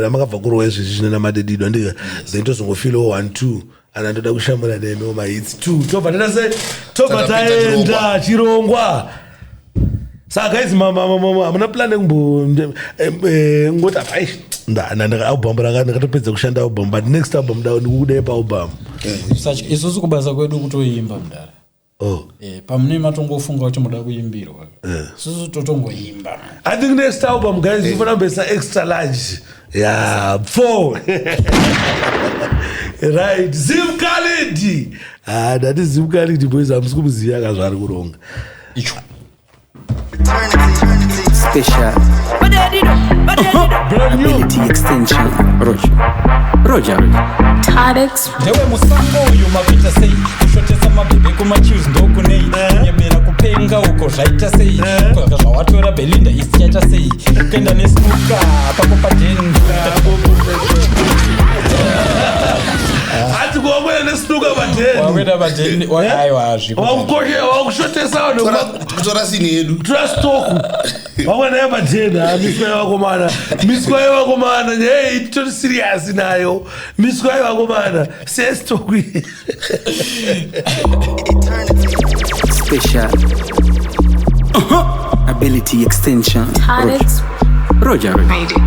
ramakabva kurowa izvezvi zvine namadedido andika, then tozongofilawo one two ana ndoda kushamura nemiwo mahits two, tobva taita se tobva Tatapedza. Taenda chirongwa. Saka guys, hamuna plan yekumbo ngoti apa ai album raka ndakatopedza kushanda album, but next album ndikudai paalbum? Isusu kubasa kwedu kutoimba mudhara. Oh. Pamune matongofunga kuti muda kuimbirwa, susu totongoimba. I think next album, guys, tifana kumboisa extra large. Yeah, four. Right, Zim Khalid. Ah, ndati Zim Khalid, boys, hamusi kumuziva ka zvaari kuronga. Icho. Special. Brand new. Ability extension. Roger. Roger. Topics. Ndewe musango uyu, makuita sei? Kushotesa mabhebhe kumachills ndokunei? Kunyemera kupenga uko zvaita sei? Saka zvawatora Belinda, isi chaita sei? Kuenda nesnuka pako padeni. Hati kuwakwenda nesnuka padeni. Wakuenda padeni, aiwa, hazviko. Wakushotesa vanhu. Kutora sini yedu. Kutora stoku. Wakwenda nayo padeni. Ah, miswa yevakomana. Miswa yevakomana. Hey, titori serious nayo. Miswa yevakomana. Sestoku. Special. Ability extension. Topics. Roger. Roger.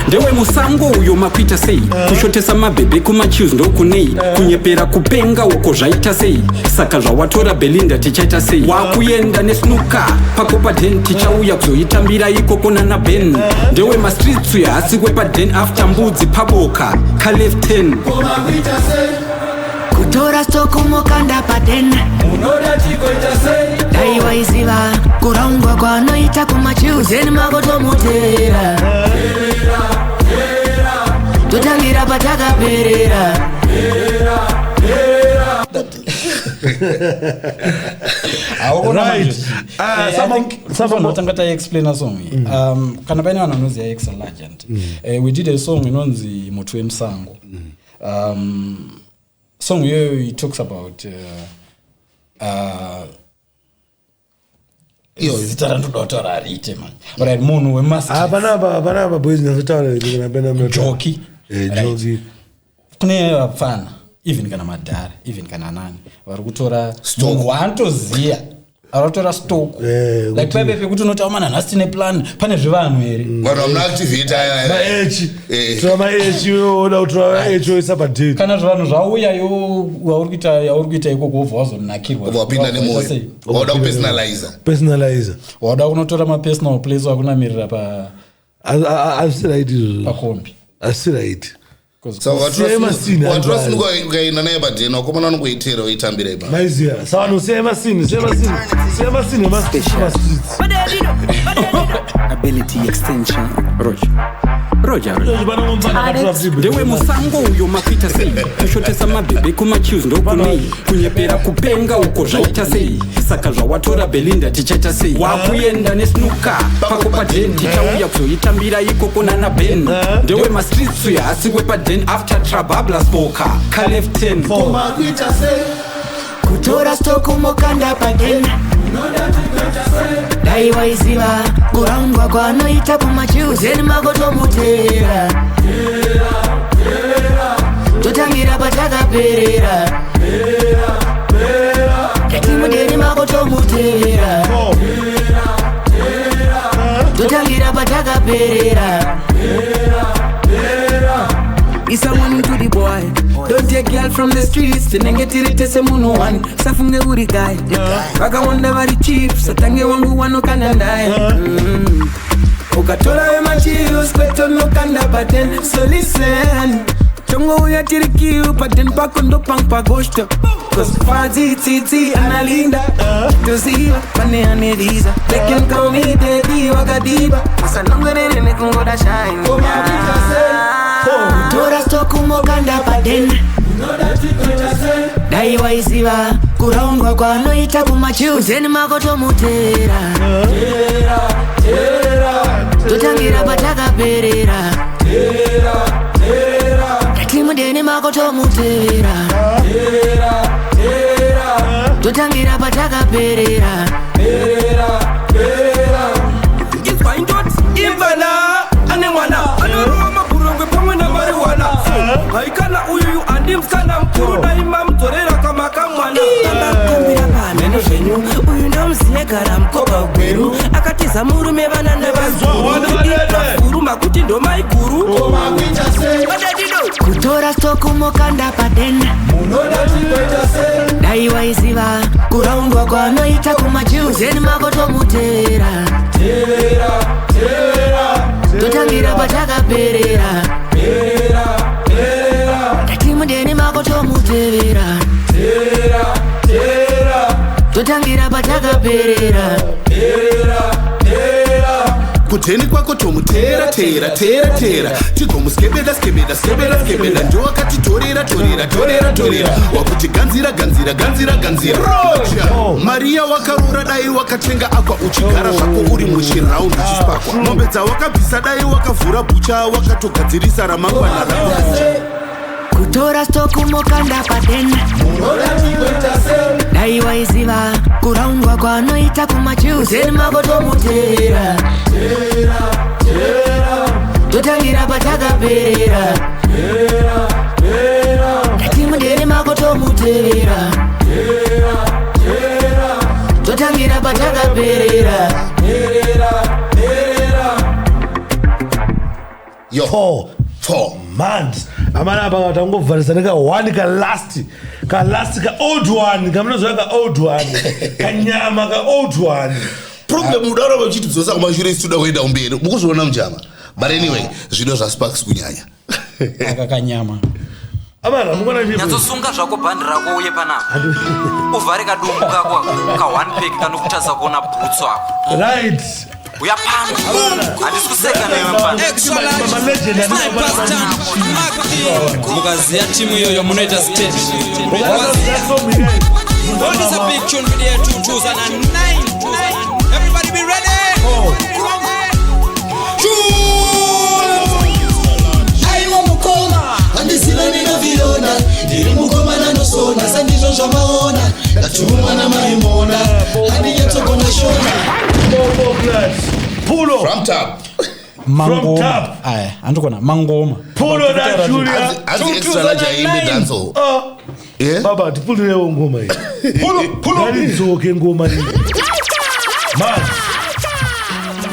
Ndewe musango uyo, makuita sei? Kushotesa mabhebhe kumachills ndokunei? Kunyepera kupenga uko zvaita sei? Saka zvawatora Belinda, tichaita sei? Wakuenda nesnuka pako paden, tichauya kuzoitambira ikoko nana Ben. Ndewe mastreets uyo, hasi kwepaden after mbudzi paboka kaleft 10. Kutora stoku mokanda paden, dai waiziva kuraungwa kwanoita kumachuzeni makotomutera, totangira patakaperera. Right. Ah, Tanga taexplaina song iyi. Kana paine vanhu vanoziva Extra Large, and we did a song inonzi Muti Wemusango. Song iyoyo, it talks about zita randoda kutaura hariite man. Alright, munhu wemastreets. Ah, panapa, panapa, boys, ndatotaura kuti kana pena Joki. Joki. Kune vapfana, even kana madhara, even kana nani, vari kutora munhu waanotoziya, ari kutora stock, like paipe pekuti unoti amana nhasi tine plan, pane zvevanhu here? Vanhu vamunoactivate. Maechi. Tora maechi, oda kutora maechi oisa padeni. Kana zvanhu zvauya, yo wauri kuita yauri kuita ikoko, wobva wazonakirwa. Wapinda nemoyo, wauda kupersonaliza. Personalize. Wauda kunotora mapersonal place, wakunamirira pa Hazvisi right izvozvo. Pakombi. Hazvisi right. Saka Siyai masini, watora anhu. sinuka ukaenda naye padeni, wakomana vanongoitera uitambira ipa. Maiziya saka vanhu, siyai masini, siyai masini, siyai masini emastreets. Ability extension. Roger. Roger. Roger. Ndewe musango uyo, makuita sei? Kushotesa mabhebhe kumachills ndokunei? Kunyepera kupenga uko zvaita sei? Saka zvawatora Belinda, tichaita sei? Wakuenda nesnuka pako paden, tichauya kuzoitambira ikoko nana Ben. Ndewe mastreets uyo, hasi kwepaden after trababla spoka kaleft 10. Kutora stoku mokanda paden, dai waiziva kuraungwa kwanoita kumachuzeni makotomutera, totangira patakaperera, yatimudeni makotomutera, totangira patakaperera. It's a warning to the boy. Don't take girl from the streets. Tinenge tiri tese munhu one. Safunge uri guy. Vakawanda vari cheap. Satange wangu wanokanda ndaye. Ukatora wemachills kwetonokanda paden. So listen. Tongouya tiri kiu paden pako ndopang pagosto. Cause Fadzi Tsitsi analinda. Toziva pane ane visa. They can call me daddy wakadiba. Usanongwerere nekungoda shine. Kutora stoku mokanda paden, dai waiziva kuraungwa kwanoita kumachuzeni makotomutera, totangira patakaperera, yatimudeni makotomutera, totangira patakaperera. Inzwa indoti imvana ane mwana anorova mabhurungwe pamwe namariwana. Haikana, uyuyu handi musikana mukuru, dai mamudzorera kamakamwana. Meno zvenyu, uyu ndomuziye, gara mukoba gweru, akatiza murume, vana nevazuru makuti ndomaiguru. Kutora stoku mokanda paden, dai waiziva kuraungwa kwanoita kumachuzeni mako tomutevera. Totangira patakaperera. Ndati mudeni mako tomutevera. Totangira patakaperera. Kudheni kwako tomutera tera tera tera, tigomuskebeda skebeda skebeda skebeda, ndowakatitorera torera torera torera, wakuti ganzira ganzira ganzira ganzira. Roja Mariya wakarora, dai wakatenga akwa, uchigara zvako uri muchiraundi chispakwa, mombe dzawakabvisa dai wakavhura bucha, wakatogadzirisa ramangwana rako. Kutora stoku mokanda paden, dai waiziva kuraundwa kwanoita kumachuzeni mako tomutevera. Totangira patakaperera. Ndati mudeni mako tomutevera. Totangira patakaperera. Yo. Four. Four. Mad. Amana apa tangovharisa neka one ka last. Ka last ka old one. Kamunoziva ka old one. Kanyama ka old one. Problem udaramba uchitidzosa kumashure, isu toda kuenda kumberi, mukuzviona mujama. But anyway, zvido zvaSparks kunyanya. Aka kanyama. Amana mukona chipo. Nyatsosunga zvako bhandi rako uye panapa, uvhare kadumbu kako ka one pack kanokutadza kuona bhutsu ako. Right. Uya pano, handisi kuseka newe mfana. Mukaziya timu iyoyo munoita stage. Oh, this a big tune with the year 2009. Everybody be ready. Aiwa mukoma, handiziva ndinoviona, ndiri mukomana nosona sandizvo zvamaona, ndatumwa namaimona, handinyatsogona shona. Pulo. From top. Mangoma aya andikona mangoma. Pulo da Julia. Hanzi extra large aimbe dancehall. Ah. Baba tipulirewo ngoma iyi. Pulo, pulo. Ngaridzoke ngoma iyi. Man.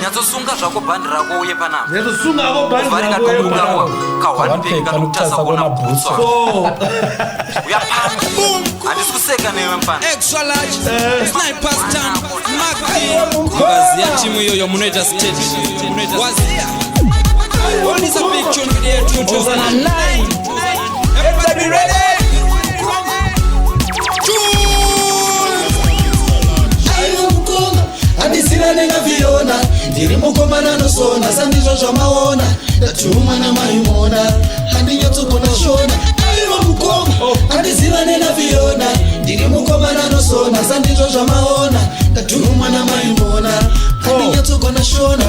Nyatsosunga zvako bhandi rako uye panapa, Nyatsosunga ako bhandi uvhare rako uye kadumbu kako panapa. ka one pack kanokutadza kuona bhutsu ako. Uya pano, handisi kuseka newe mfana. Extra large sniper stand Mark D. Mukaziya timu iyoyo munoita stage. Waziya. Oh, this a big tune with the year 2009. Everybody be ready. Aiwa mukoma, handiziva ndingaviona, ndiri mukomana nosona sandizvo zvamaona, ndatumwa namaimona, handinyatsogona shona. Aiwa mukoma, handiziva ndingaviona, ndiri mukomana nosona sandizvo zvamaona, ndatumwa namaimona, handinyatsogona shona.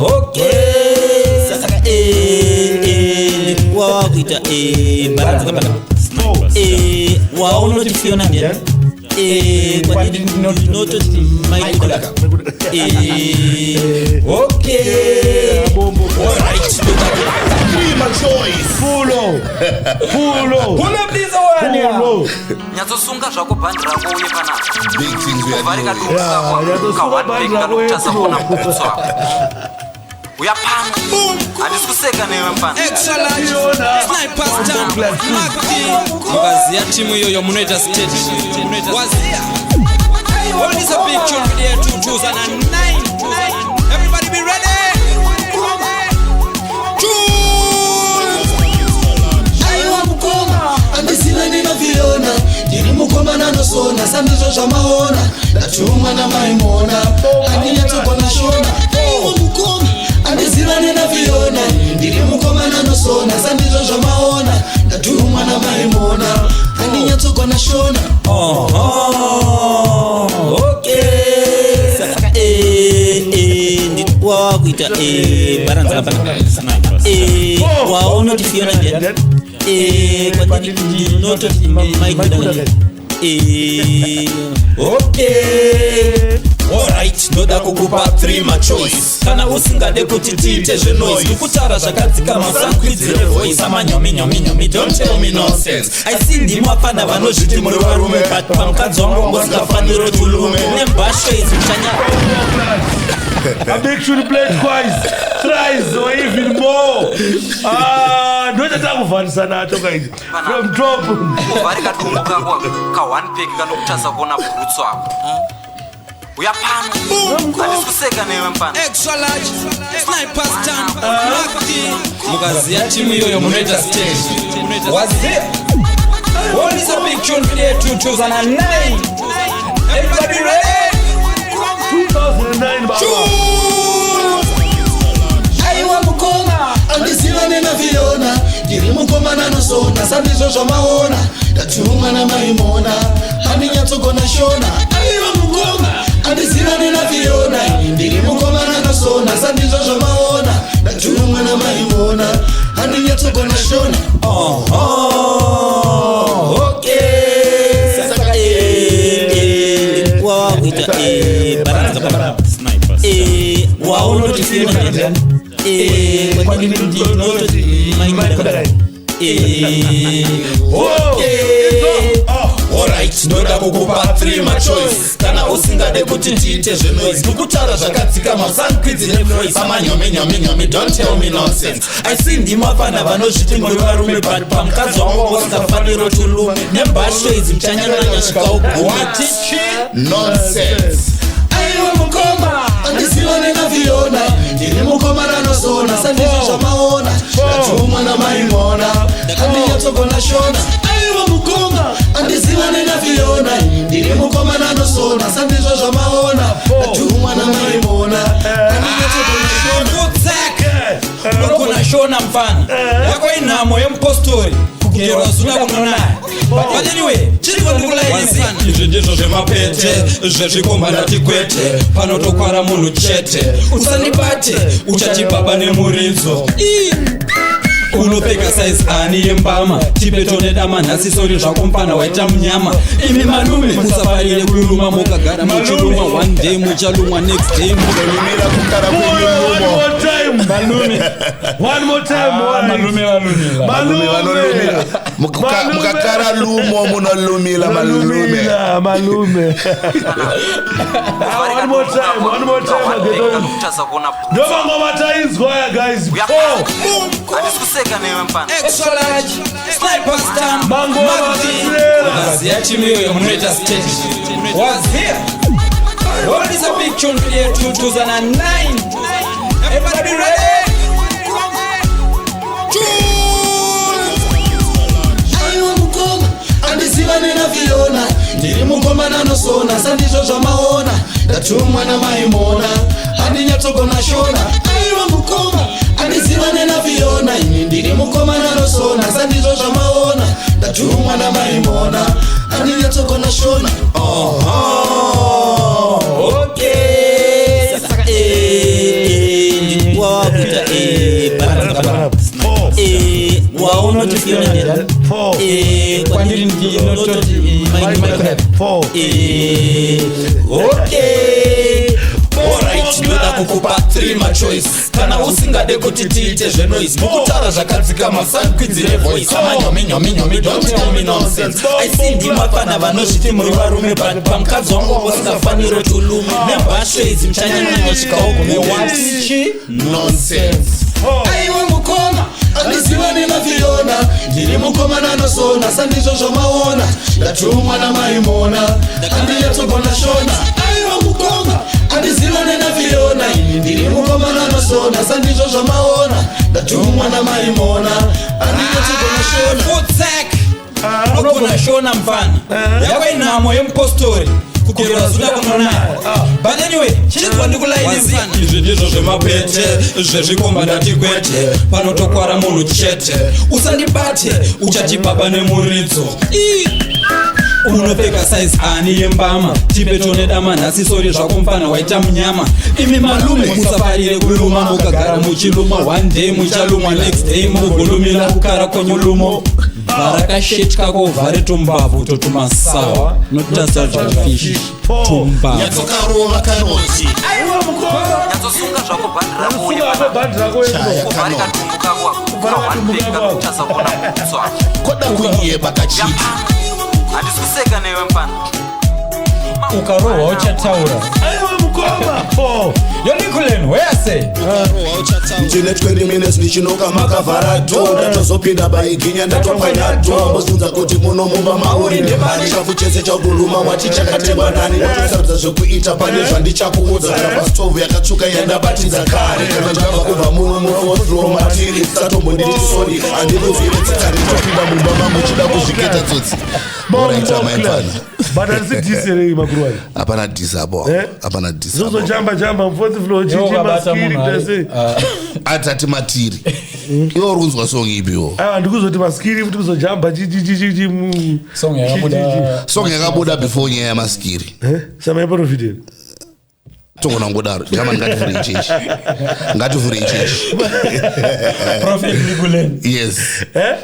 Okay, saka wawakuita baranza kapana waunoti Fiona ndiani? Kwandiri ndinototi Maikudaka. Okay, alright. Pulo. Pulo. Pull up this one. Pulo. Nyatsosunga zvako bhandi rako uye panapa, Big things we are uvhare doing. kadumbu kako nyatsosunga ka one bhandi pack rako uye kanokutadza kuona pulo. bhutsu ako. Uya pano, handisi kuseka newe mfana. Extra large sniper stand Mark D. Mukaziya timu iyoyo munoita stage. Waziya. Oh, this a big tune with the year 2009. Everybody be ready. Aiwa mukoma, handiziva ndinoviona, ndiri mukomana nosona sandizvo zvamaona, ndatumwa namaimona, handinyatsogona shona. Aiwa mukoma, handiziva ndinoviona, ndiri mukomana nosona sandizvo zvamaona, ndatumwa namaimona, handinyatsogona shona. Okay, saka wawakuita baranza kapana waunoti Fiona ndiani? Kwandiri ndinototi Maikudaka. Okay. Alright, ndoda kukupa 3 machoice, kana usingade kuti tiite zvenoise, kukutaura zvakadzikama, usakwidzire voice, amanyominyominyomi, don't tell me nonsense. Aisi ndimi wapfana vanozviti muri varume, but pamukadzi wangu wangu usingafaniri kuti ulume nembasho idzi uchanya. A big tune played twice, thrice or even more. Ah, ndochatakuvharisa nacho guys. From top. Uvhare kadumbu kako ka one pack kanokutadza kuona bhutsu ako. Uya pano, handisi kuseka newe mfana. Extra large, sniper stand, mukaziya timu iyoyo munoita stage. Waziya. What is a big tune video 2009? Everybody ready? 2009 baba. Aiwa mukoma, andizivane naFiona, ndiri mukomana anosona, sandizvo zvamaona, ndatumwa namaimona, handinyatsogona shona. Aiwa mukoma, andizivane naFiona, ndiri mukomana anosona, sandizvo zvamaona, ndatumwa namaimona, handinyatsogona shona. Okay. Saka wawakuita baranza bara. Waunoti Fiona ndiani? Kwandiri ndinototi Michael. Okay. Alright, ndoda kukupa 3 machoice kana usingade kuti tiite zvenoise, ndikutaura zvakadzikama, usandikwidzi nevoice, amanyominyominyomi, don't tell me nonsense. I see ndimafana vanozviti muri varume, but pamukadzi wangu wanga usingafaniri tulume nembasho idzi, muchanyanya svika ugume. Nonsense. Aiwa mukoma, andizivane naFiona, ndiri mukomana anosona, sandizvo zvamaona, ndatumwa namaimona, handinyatsogona shona. Aiwa mukoma, andizivane naFiona, ndiri mukomana anosona, sandizvo zvamaona, ndatumwa namaimona, handinyatsogona shona. Futsek, unogona shona mfana, yako inhamo yemupostori kugerwa zuna kunonaya. But anyway, chiriko ndikulaini mfana. Izvi ndizvo zvemapete zvezvikomba, ndati kwete, panotokwara munhu chete. Usandibate, uchati baba nemuridzo. Ii. Unopfeka size ani yembama? Tipe tone dama nhasi. Sorry zvako mfana, waita munyama. Imi malume, musafarire kuluma, mukagara muchiluma, one day muchalumwa, next day Munolumira kukara. One more time. Malume. One more time. Malume valumila. Malume vanolumira. Mukakara lumo munolumila malume. Malumila, malume. Ah, one more time, one more time again. Kanokutadza kuona bhutsu. Ndovangoma tainzwa ya guys. Uya Four. pano, handisi kuseka newe mfana. Extra large, sniper stand, Mangoma akatirera. mukaziya timu iyoyo munoita stage. Waziya. What is a big tune video 2009? Everybody ready? Aiwa mukoma, andizivane naFiona, ndiri mukomana anosona, sandizvo zvamaona, ndatumwa namaimona, handinyatsogona shona. Aiwa mukoma, andizivane naFiona, ini ndiri mukomana anosona, sandizvo zvamaona, ndatumwa namaimona, handinyatsogona shona. Okay. Saka wawakuita baranza bara. Waunoti Fiona ndiani? Kwandiri ndinototi Michael. Okay. Alright, ndoda kukupa 3 machoice kana usingade kuti tiite zvenoise, mukutaura zvakadzikama, usandikwidzi voice, amanyominyominyomi, don't tell me nonsense. I see ndimafana vanozviti muri varume, but pamukadzi wangu wanga usingafaniri tulume nembasho idzi, muchanyanya svika ugume. Watichi? Nonsense. Aiwa mukoma, andizivane naFiona, ndiri mukomana anosona, sandizvo zvamaona, ndatumwa namaimona, handinyatsogona shona. Aiwa mukoma, andizivane naFiona, ini ndiri mukomana anosona, sandizvo zvamaona, ndatumwa namaimona, handinyatsogona shona. Futsek, unogona shona mfana, yako inhamo yemupostori kugerwa zuna kunonaya. But anyway, chinzwa ndikulaini mfana. Izvi ndizvo zvemapete zvezvikomba, ndati kwete, panotokwara munhu chete. Usandibate, uchati baba nemuridzo. Ii. Unopfeka size ani yembama? Tipe tone dama nhasi. Sorry zvako mfana, waita munyama. Imi malume, musafarire kuluma, mukagara muchiluma, one day muchalumwa, next day mugolumila kukara kwenyulumo. Vhara kasheti kako, uvhare tumbavhu totumasawa notasajfish tumbavhu. Nyatsokarova kanoti. Nyatsosunga zvako bhandi rako uye Sunga bhandi rako Chaya. uye. Uvhare kadumbu kako ka one pack kanokutadza kuona bhutsu ako. Koda kunyeba kachiti. Handisi kuseka newe mfana. Ukarohwa uchataura. Aiwa mukoma. Oh. Yonikulen, where say? Ndine 20 minutes ndichinoka makavhara do, ndatozopinda baiginya, ndatopwanya do, mbozunza kuti muno mumba mauri ndemani. Chafu chese chakuluma wati chakatengwa nani? Watosarudza zvekuita pane zvandichakuudza. Kana pastovhu yakatsvuka yandabatidza kare, kana ndabva kubva muno mufourth matiri, satombonditi sorry, handikuzwire tsitsa. Nditopinda mumba mangu chida kuzviketa tsotsi. Alright, amaimfana. But handisi diss here, makuruwani? Hapana diss apo. Eh? Hapana diss apo. Zozojamba jamba mufourth floor chichi Wakabata maskiri munhu ari- tase. Atati matiri, iwe uri kunzwa song ipiwo? Aiwa, ndikuzoti maskiri futi kuzojamba chichi chichi chi mu. Song yakabuda. Song yakabuda before nyaya yamaskiri. Eh? Samaiprofiteri. Togona kungodaro. German, ngativhure ichechi, ngativhure ichechi. Prophet Nikulen. Yes,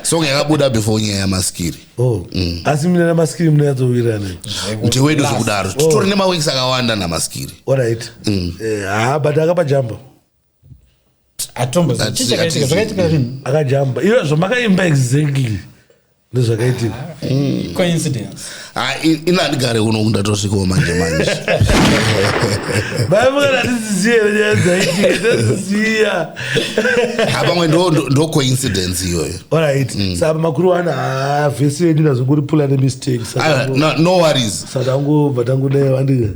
song yakabuda before nyaya yamaskiri. Oh. Asi mina namaskiri munonyatsowirirana? Ndewedu zvekudaro, titori nemaworks akawanda namaskiri. Alright. Eh, ah, but akapajamba. Atombo. Chii chakaitika? Zvakaitika zvinhu. Akajamba. Iyo zvamakaimba exactly. Ndozvakaitika. Coincidence. Ah, ina handigare kuno, kundatosvikawo manje manje. Vaimukana tiziziye nyaya dzaitika. Tiziziya. Pamwe ndo coincidence iyoyo. Alright. Saka makuru ana, ah, vhesi yedu ndazongoripula nemistake. Ah, no worries. Saka tangobva tangodai andika.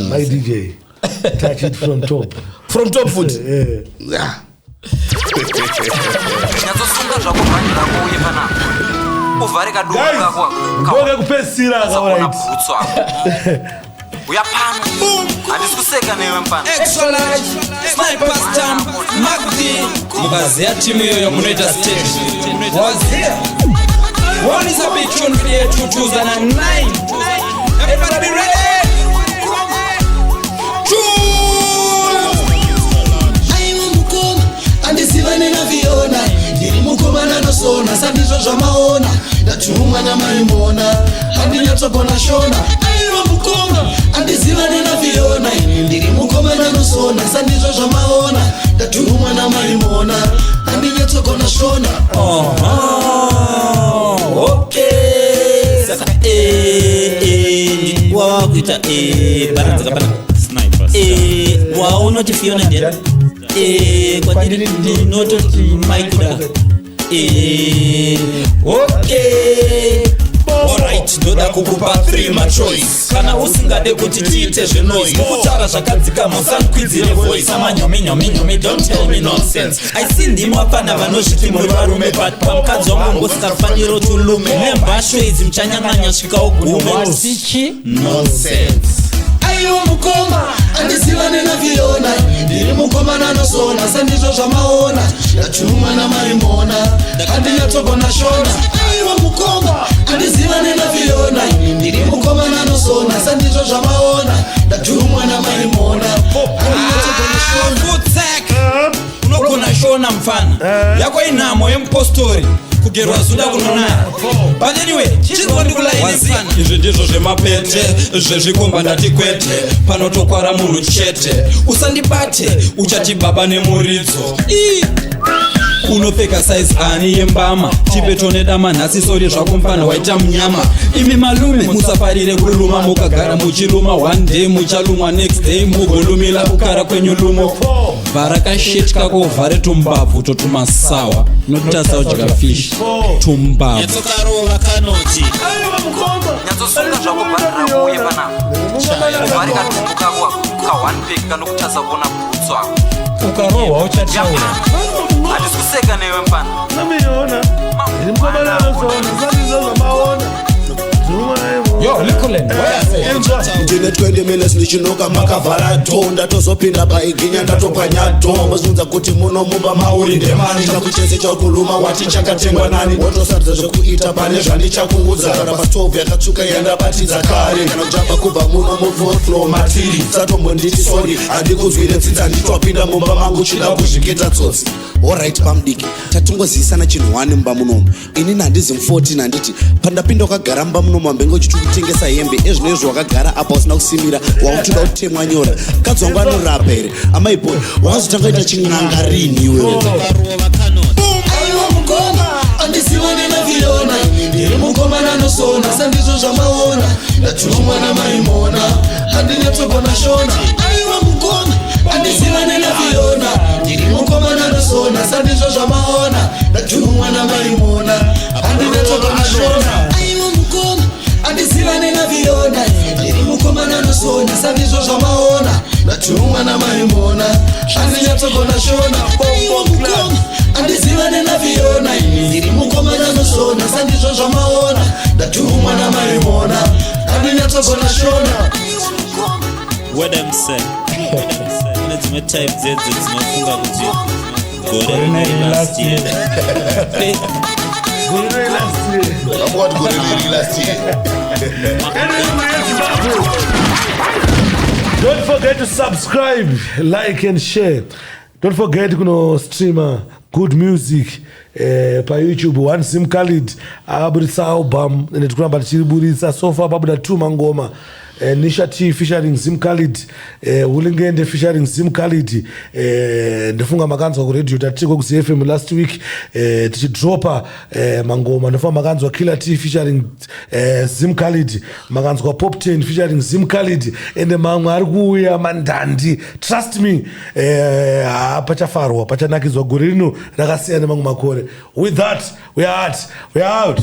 My DJ. Touch it from top. From top foot. Eh. Yeah. Nyatsosunga zvako bhandi rako uye panapa uvhare kaduku Guys, kako. ndoke kupedzisira ka, Usaona alright. bhutsu ako. Uya pano, handisi kuseka newe mfana. Extra large, sniper stamp, Mark D. Mukaziya timu iyoyo munoita stage. Waziya. One is a big tune for the year 2009. Everybody be ready. Tune. Aiwa mukoma, andizivane naViona, ndiri mukomana nosona, sandizvo zvamaona, ndatumwa namaimona, handinyatsogona shona. Aiwa mukoma, andizivane naViona, ndiri mukomana nosona, sandizvo zvamaona, ndatumwa namaimona, handinyatsogona shona. Okay. Saka wava kuita bara dzakapana. Waunoti Fiona ndiani? Kwandiri ndinototi Maikuda. Okay. Alright, ndoda kukupa 3 machoice. Kana usingade kuti tiite zvenoise, mukutaura zvakadzika, musankwidzire voice. Amanyominyominyomi, don't tell me nonsense. Aisi ndimo apana vanozviti muri varume, but pamukadzi wangu ngosingafaniro tulume nembasho idzi muchanyanganya svikawo gume. Nonsense. Aiwa mukoma, andizivane naViona, ndiri mukomana nosona, sandizvo zvamaona, ndatumwa namaimona, handinyatsogona shona. Aiwa mukoma, andizivane naViona, ndiri mukomana nosona, sandizvo zvamaona, ndatumwa namaimona, handinyatsogona shona. Futsek. Unogona shona mufana, yako inhamo yemupostori kugerwa zuda kunonaya, but anyway chinzwa ndikulaine mfana. Izvi ndizvo zvemapete zvezvikomba, ndati kwete, panotokwara munhu chete. Usandibate, uchati baba nemuridzo. Ii. Unopfeka size ani yembama? Tipe tone dama nhasi. Sorry zvako mfana, waita munyama. Imi malume, musafarire kuluma, mukagara muchiluma one day muchalumwa, next day mugolumila kukara kwenyu lumo. Vhara kasheti kako, uvhare tumbabvu totumasawa, notasa udya fish tumbabvu. Nyatsokarova kanoti. Nyatsosunga zvako bhandi rako uye panapa uvhare kaduku kako ka one pack kanokutasa kuona bhutsu ako. Ukarohwa uchataura. Handisi kuseka newe mfana. Namiona. Ndiri mukomana anosona, sandizvo zvamaona. Yo, Likulen, Ndine 20 minutes ndichinoka makavhara do, ndatozopinda baiginya, ndatopwanya do, mbozunza kuti muno mumba mauri ndemani. Chakuchese chakuluma wati chakatengwa nani? Wotosarudza zvekuita pane zvandichakuudza. Kana pastovhu yakatsvuka yandabatidza kare, kana kujamba kubva muno mufourth floor matiri, satombonditi sorry, handikuzwire tsitsa. Nditwapinda mumba mangu chida kuzviketa tsotsi. Alright pamudiki, tatingoziyisana chinhu 1 mumba munomu. Inini handizi mu14, handiti? Pandapinda wakagara mumba munomu, wambenge uchiti kutengesa hembe. Ezvino izvo wakagara apa usina kusimira, wakutoda kutemwa nyora. Mukadzi wangu anorapa here, amaiboy? Wakazotanga kuita chin'anga rini iwewe? Aiwa mukoma, andizivane naViona, ndiri mukomana nosona, sandizvo Sandizvo zvamaona, ndatumwa namaimona, handinyatsogona Shona. Aiwa mukoma, handizivane naFiona, ndiri mukomana nosona. Sandizvo zvamaona, ndatumwa namaimona, handinyatsogona Shona. Aiwa mukoma, handizivane naFiona, ndiri mukomana nosona. Sandizvo zvamaona, ndatumwa namaimona, handinyatsogona Shona. Aiwa mukoma, handizivane naFiona, ndiri mukomana nosona. Sandizvo zvamaona, ndatumwa namaimona, handinyatsogona Shona. What I'm saying, kune dzimwe type dzedzo dzinofunga kuti gore rineri last year. Vakuti gore riri last year. Don't forget to subscribe, like and share. Don't forget kuno streamer good music paYouTube. One Sim Khalid akaburitsa album, ende tikuramba tichiriburitsa. So far pabuda two mangoma, Nisha T featuring Zim Khalid, Hulengende featuring Zim Khalid. Ndofunga makanzwa kuradio, tatiko kuZFM last week, tichidropa mangoma. Ndofunga makanzwa Killer T featuring Zim Khalid, makanzwa Pop 10 featuring Zim Khalid, ende mamwe ari kuuya mandandi. Trust me, pachafarwa, pachanakidzwa. Gore rino rakasiyana nemamwe makore. With that, we are out, we are out.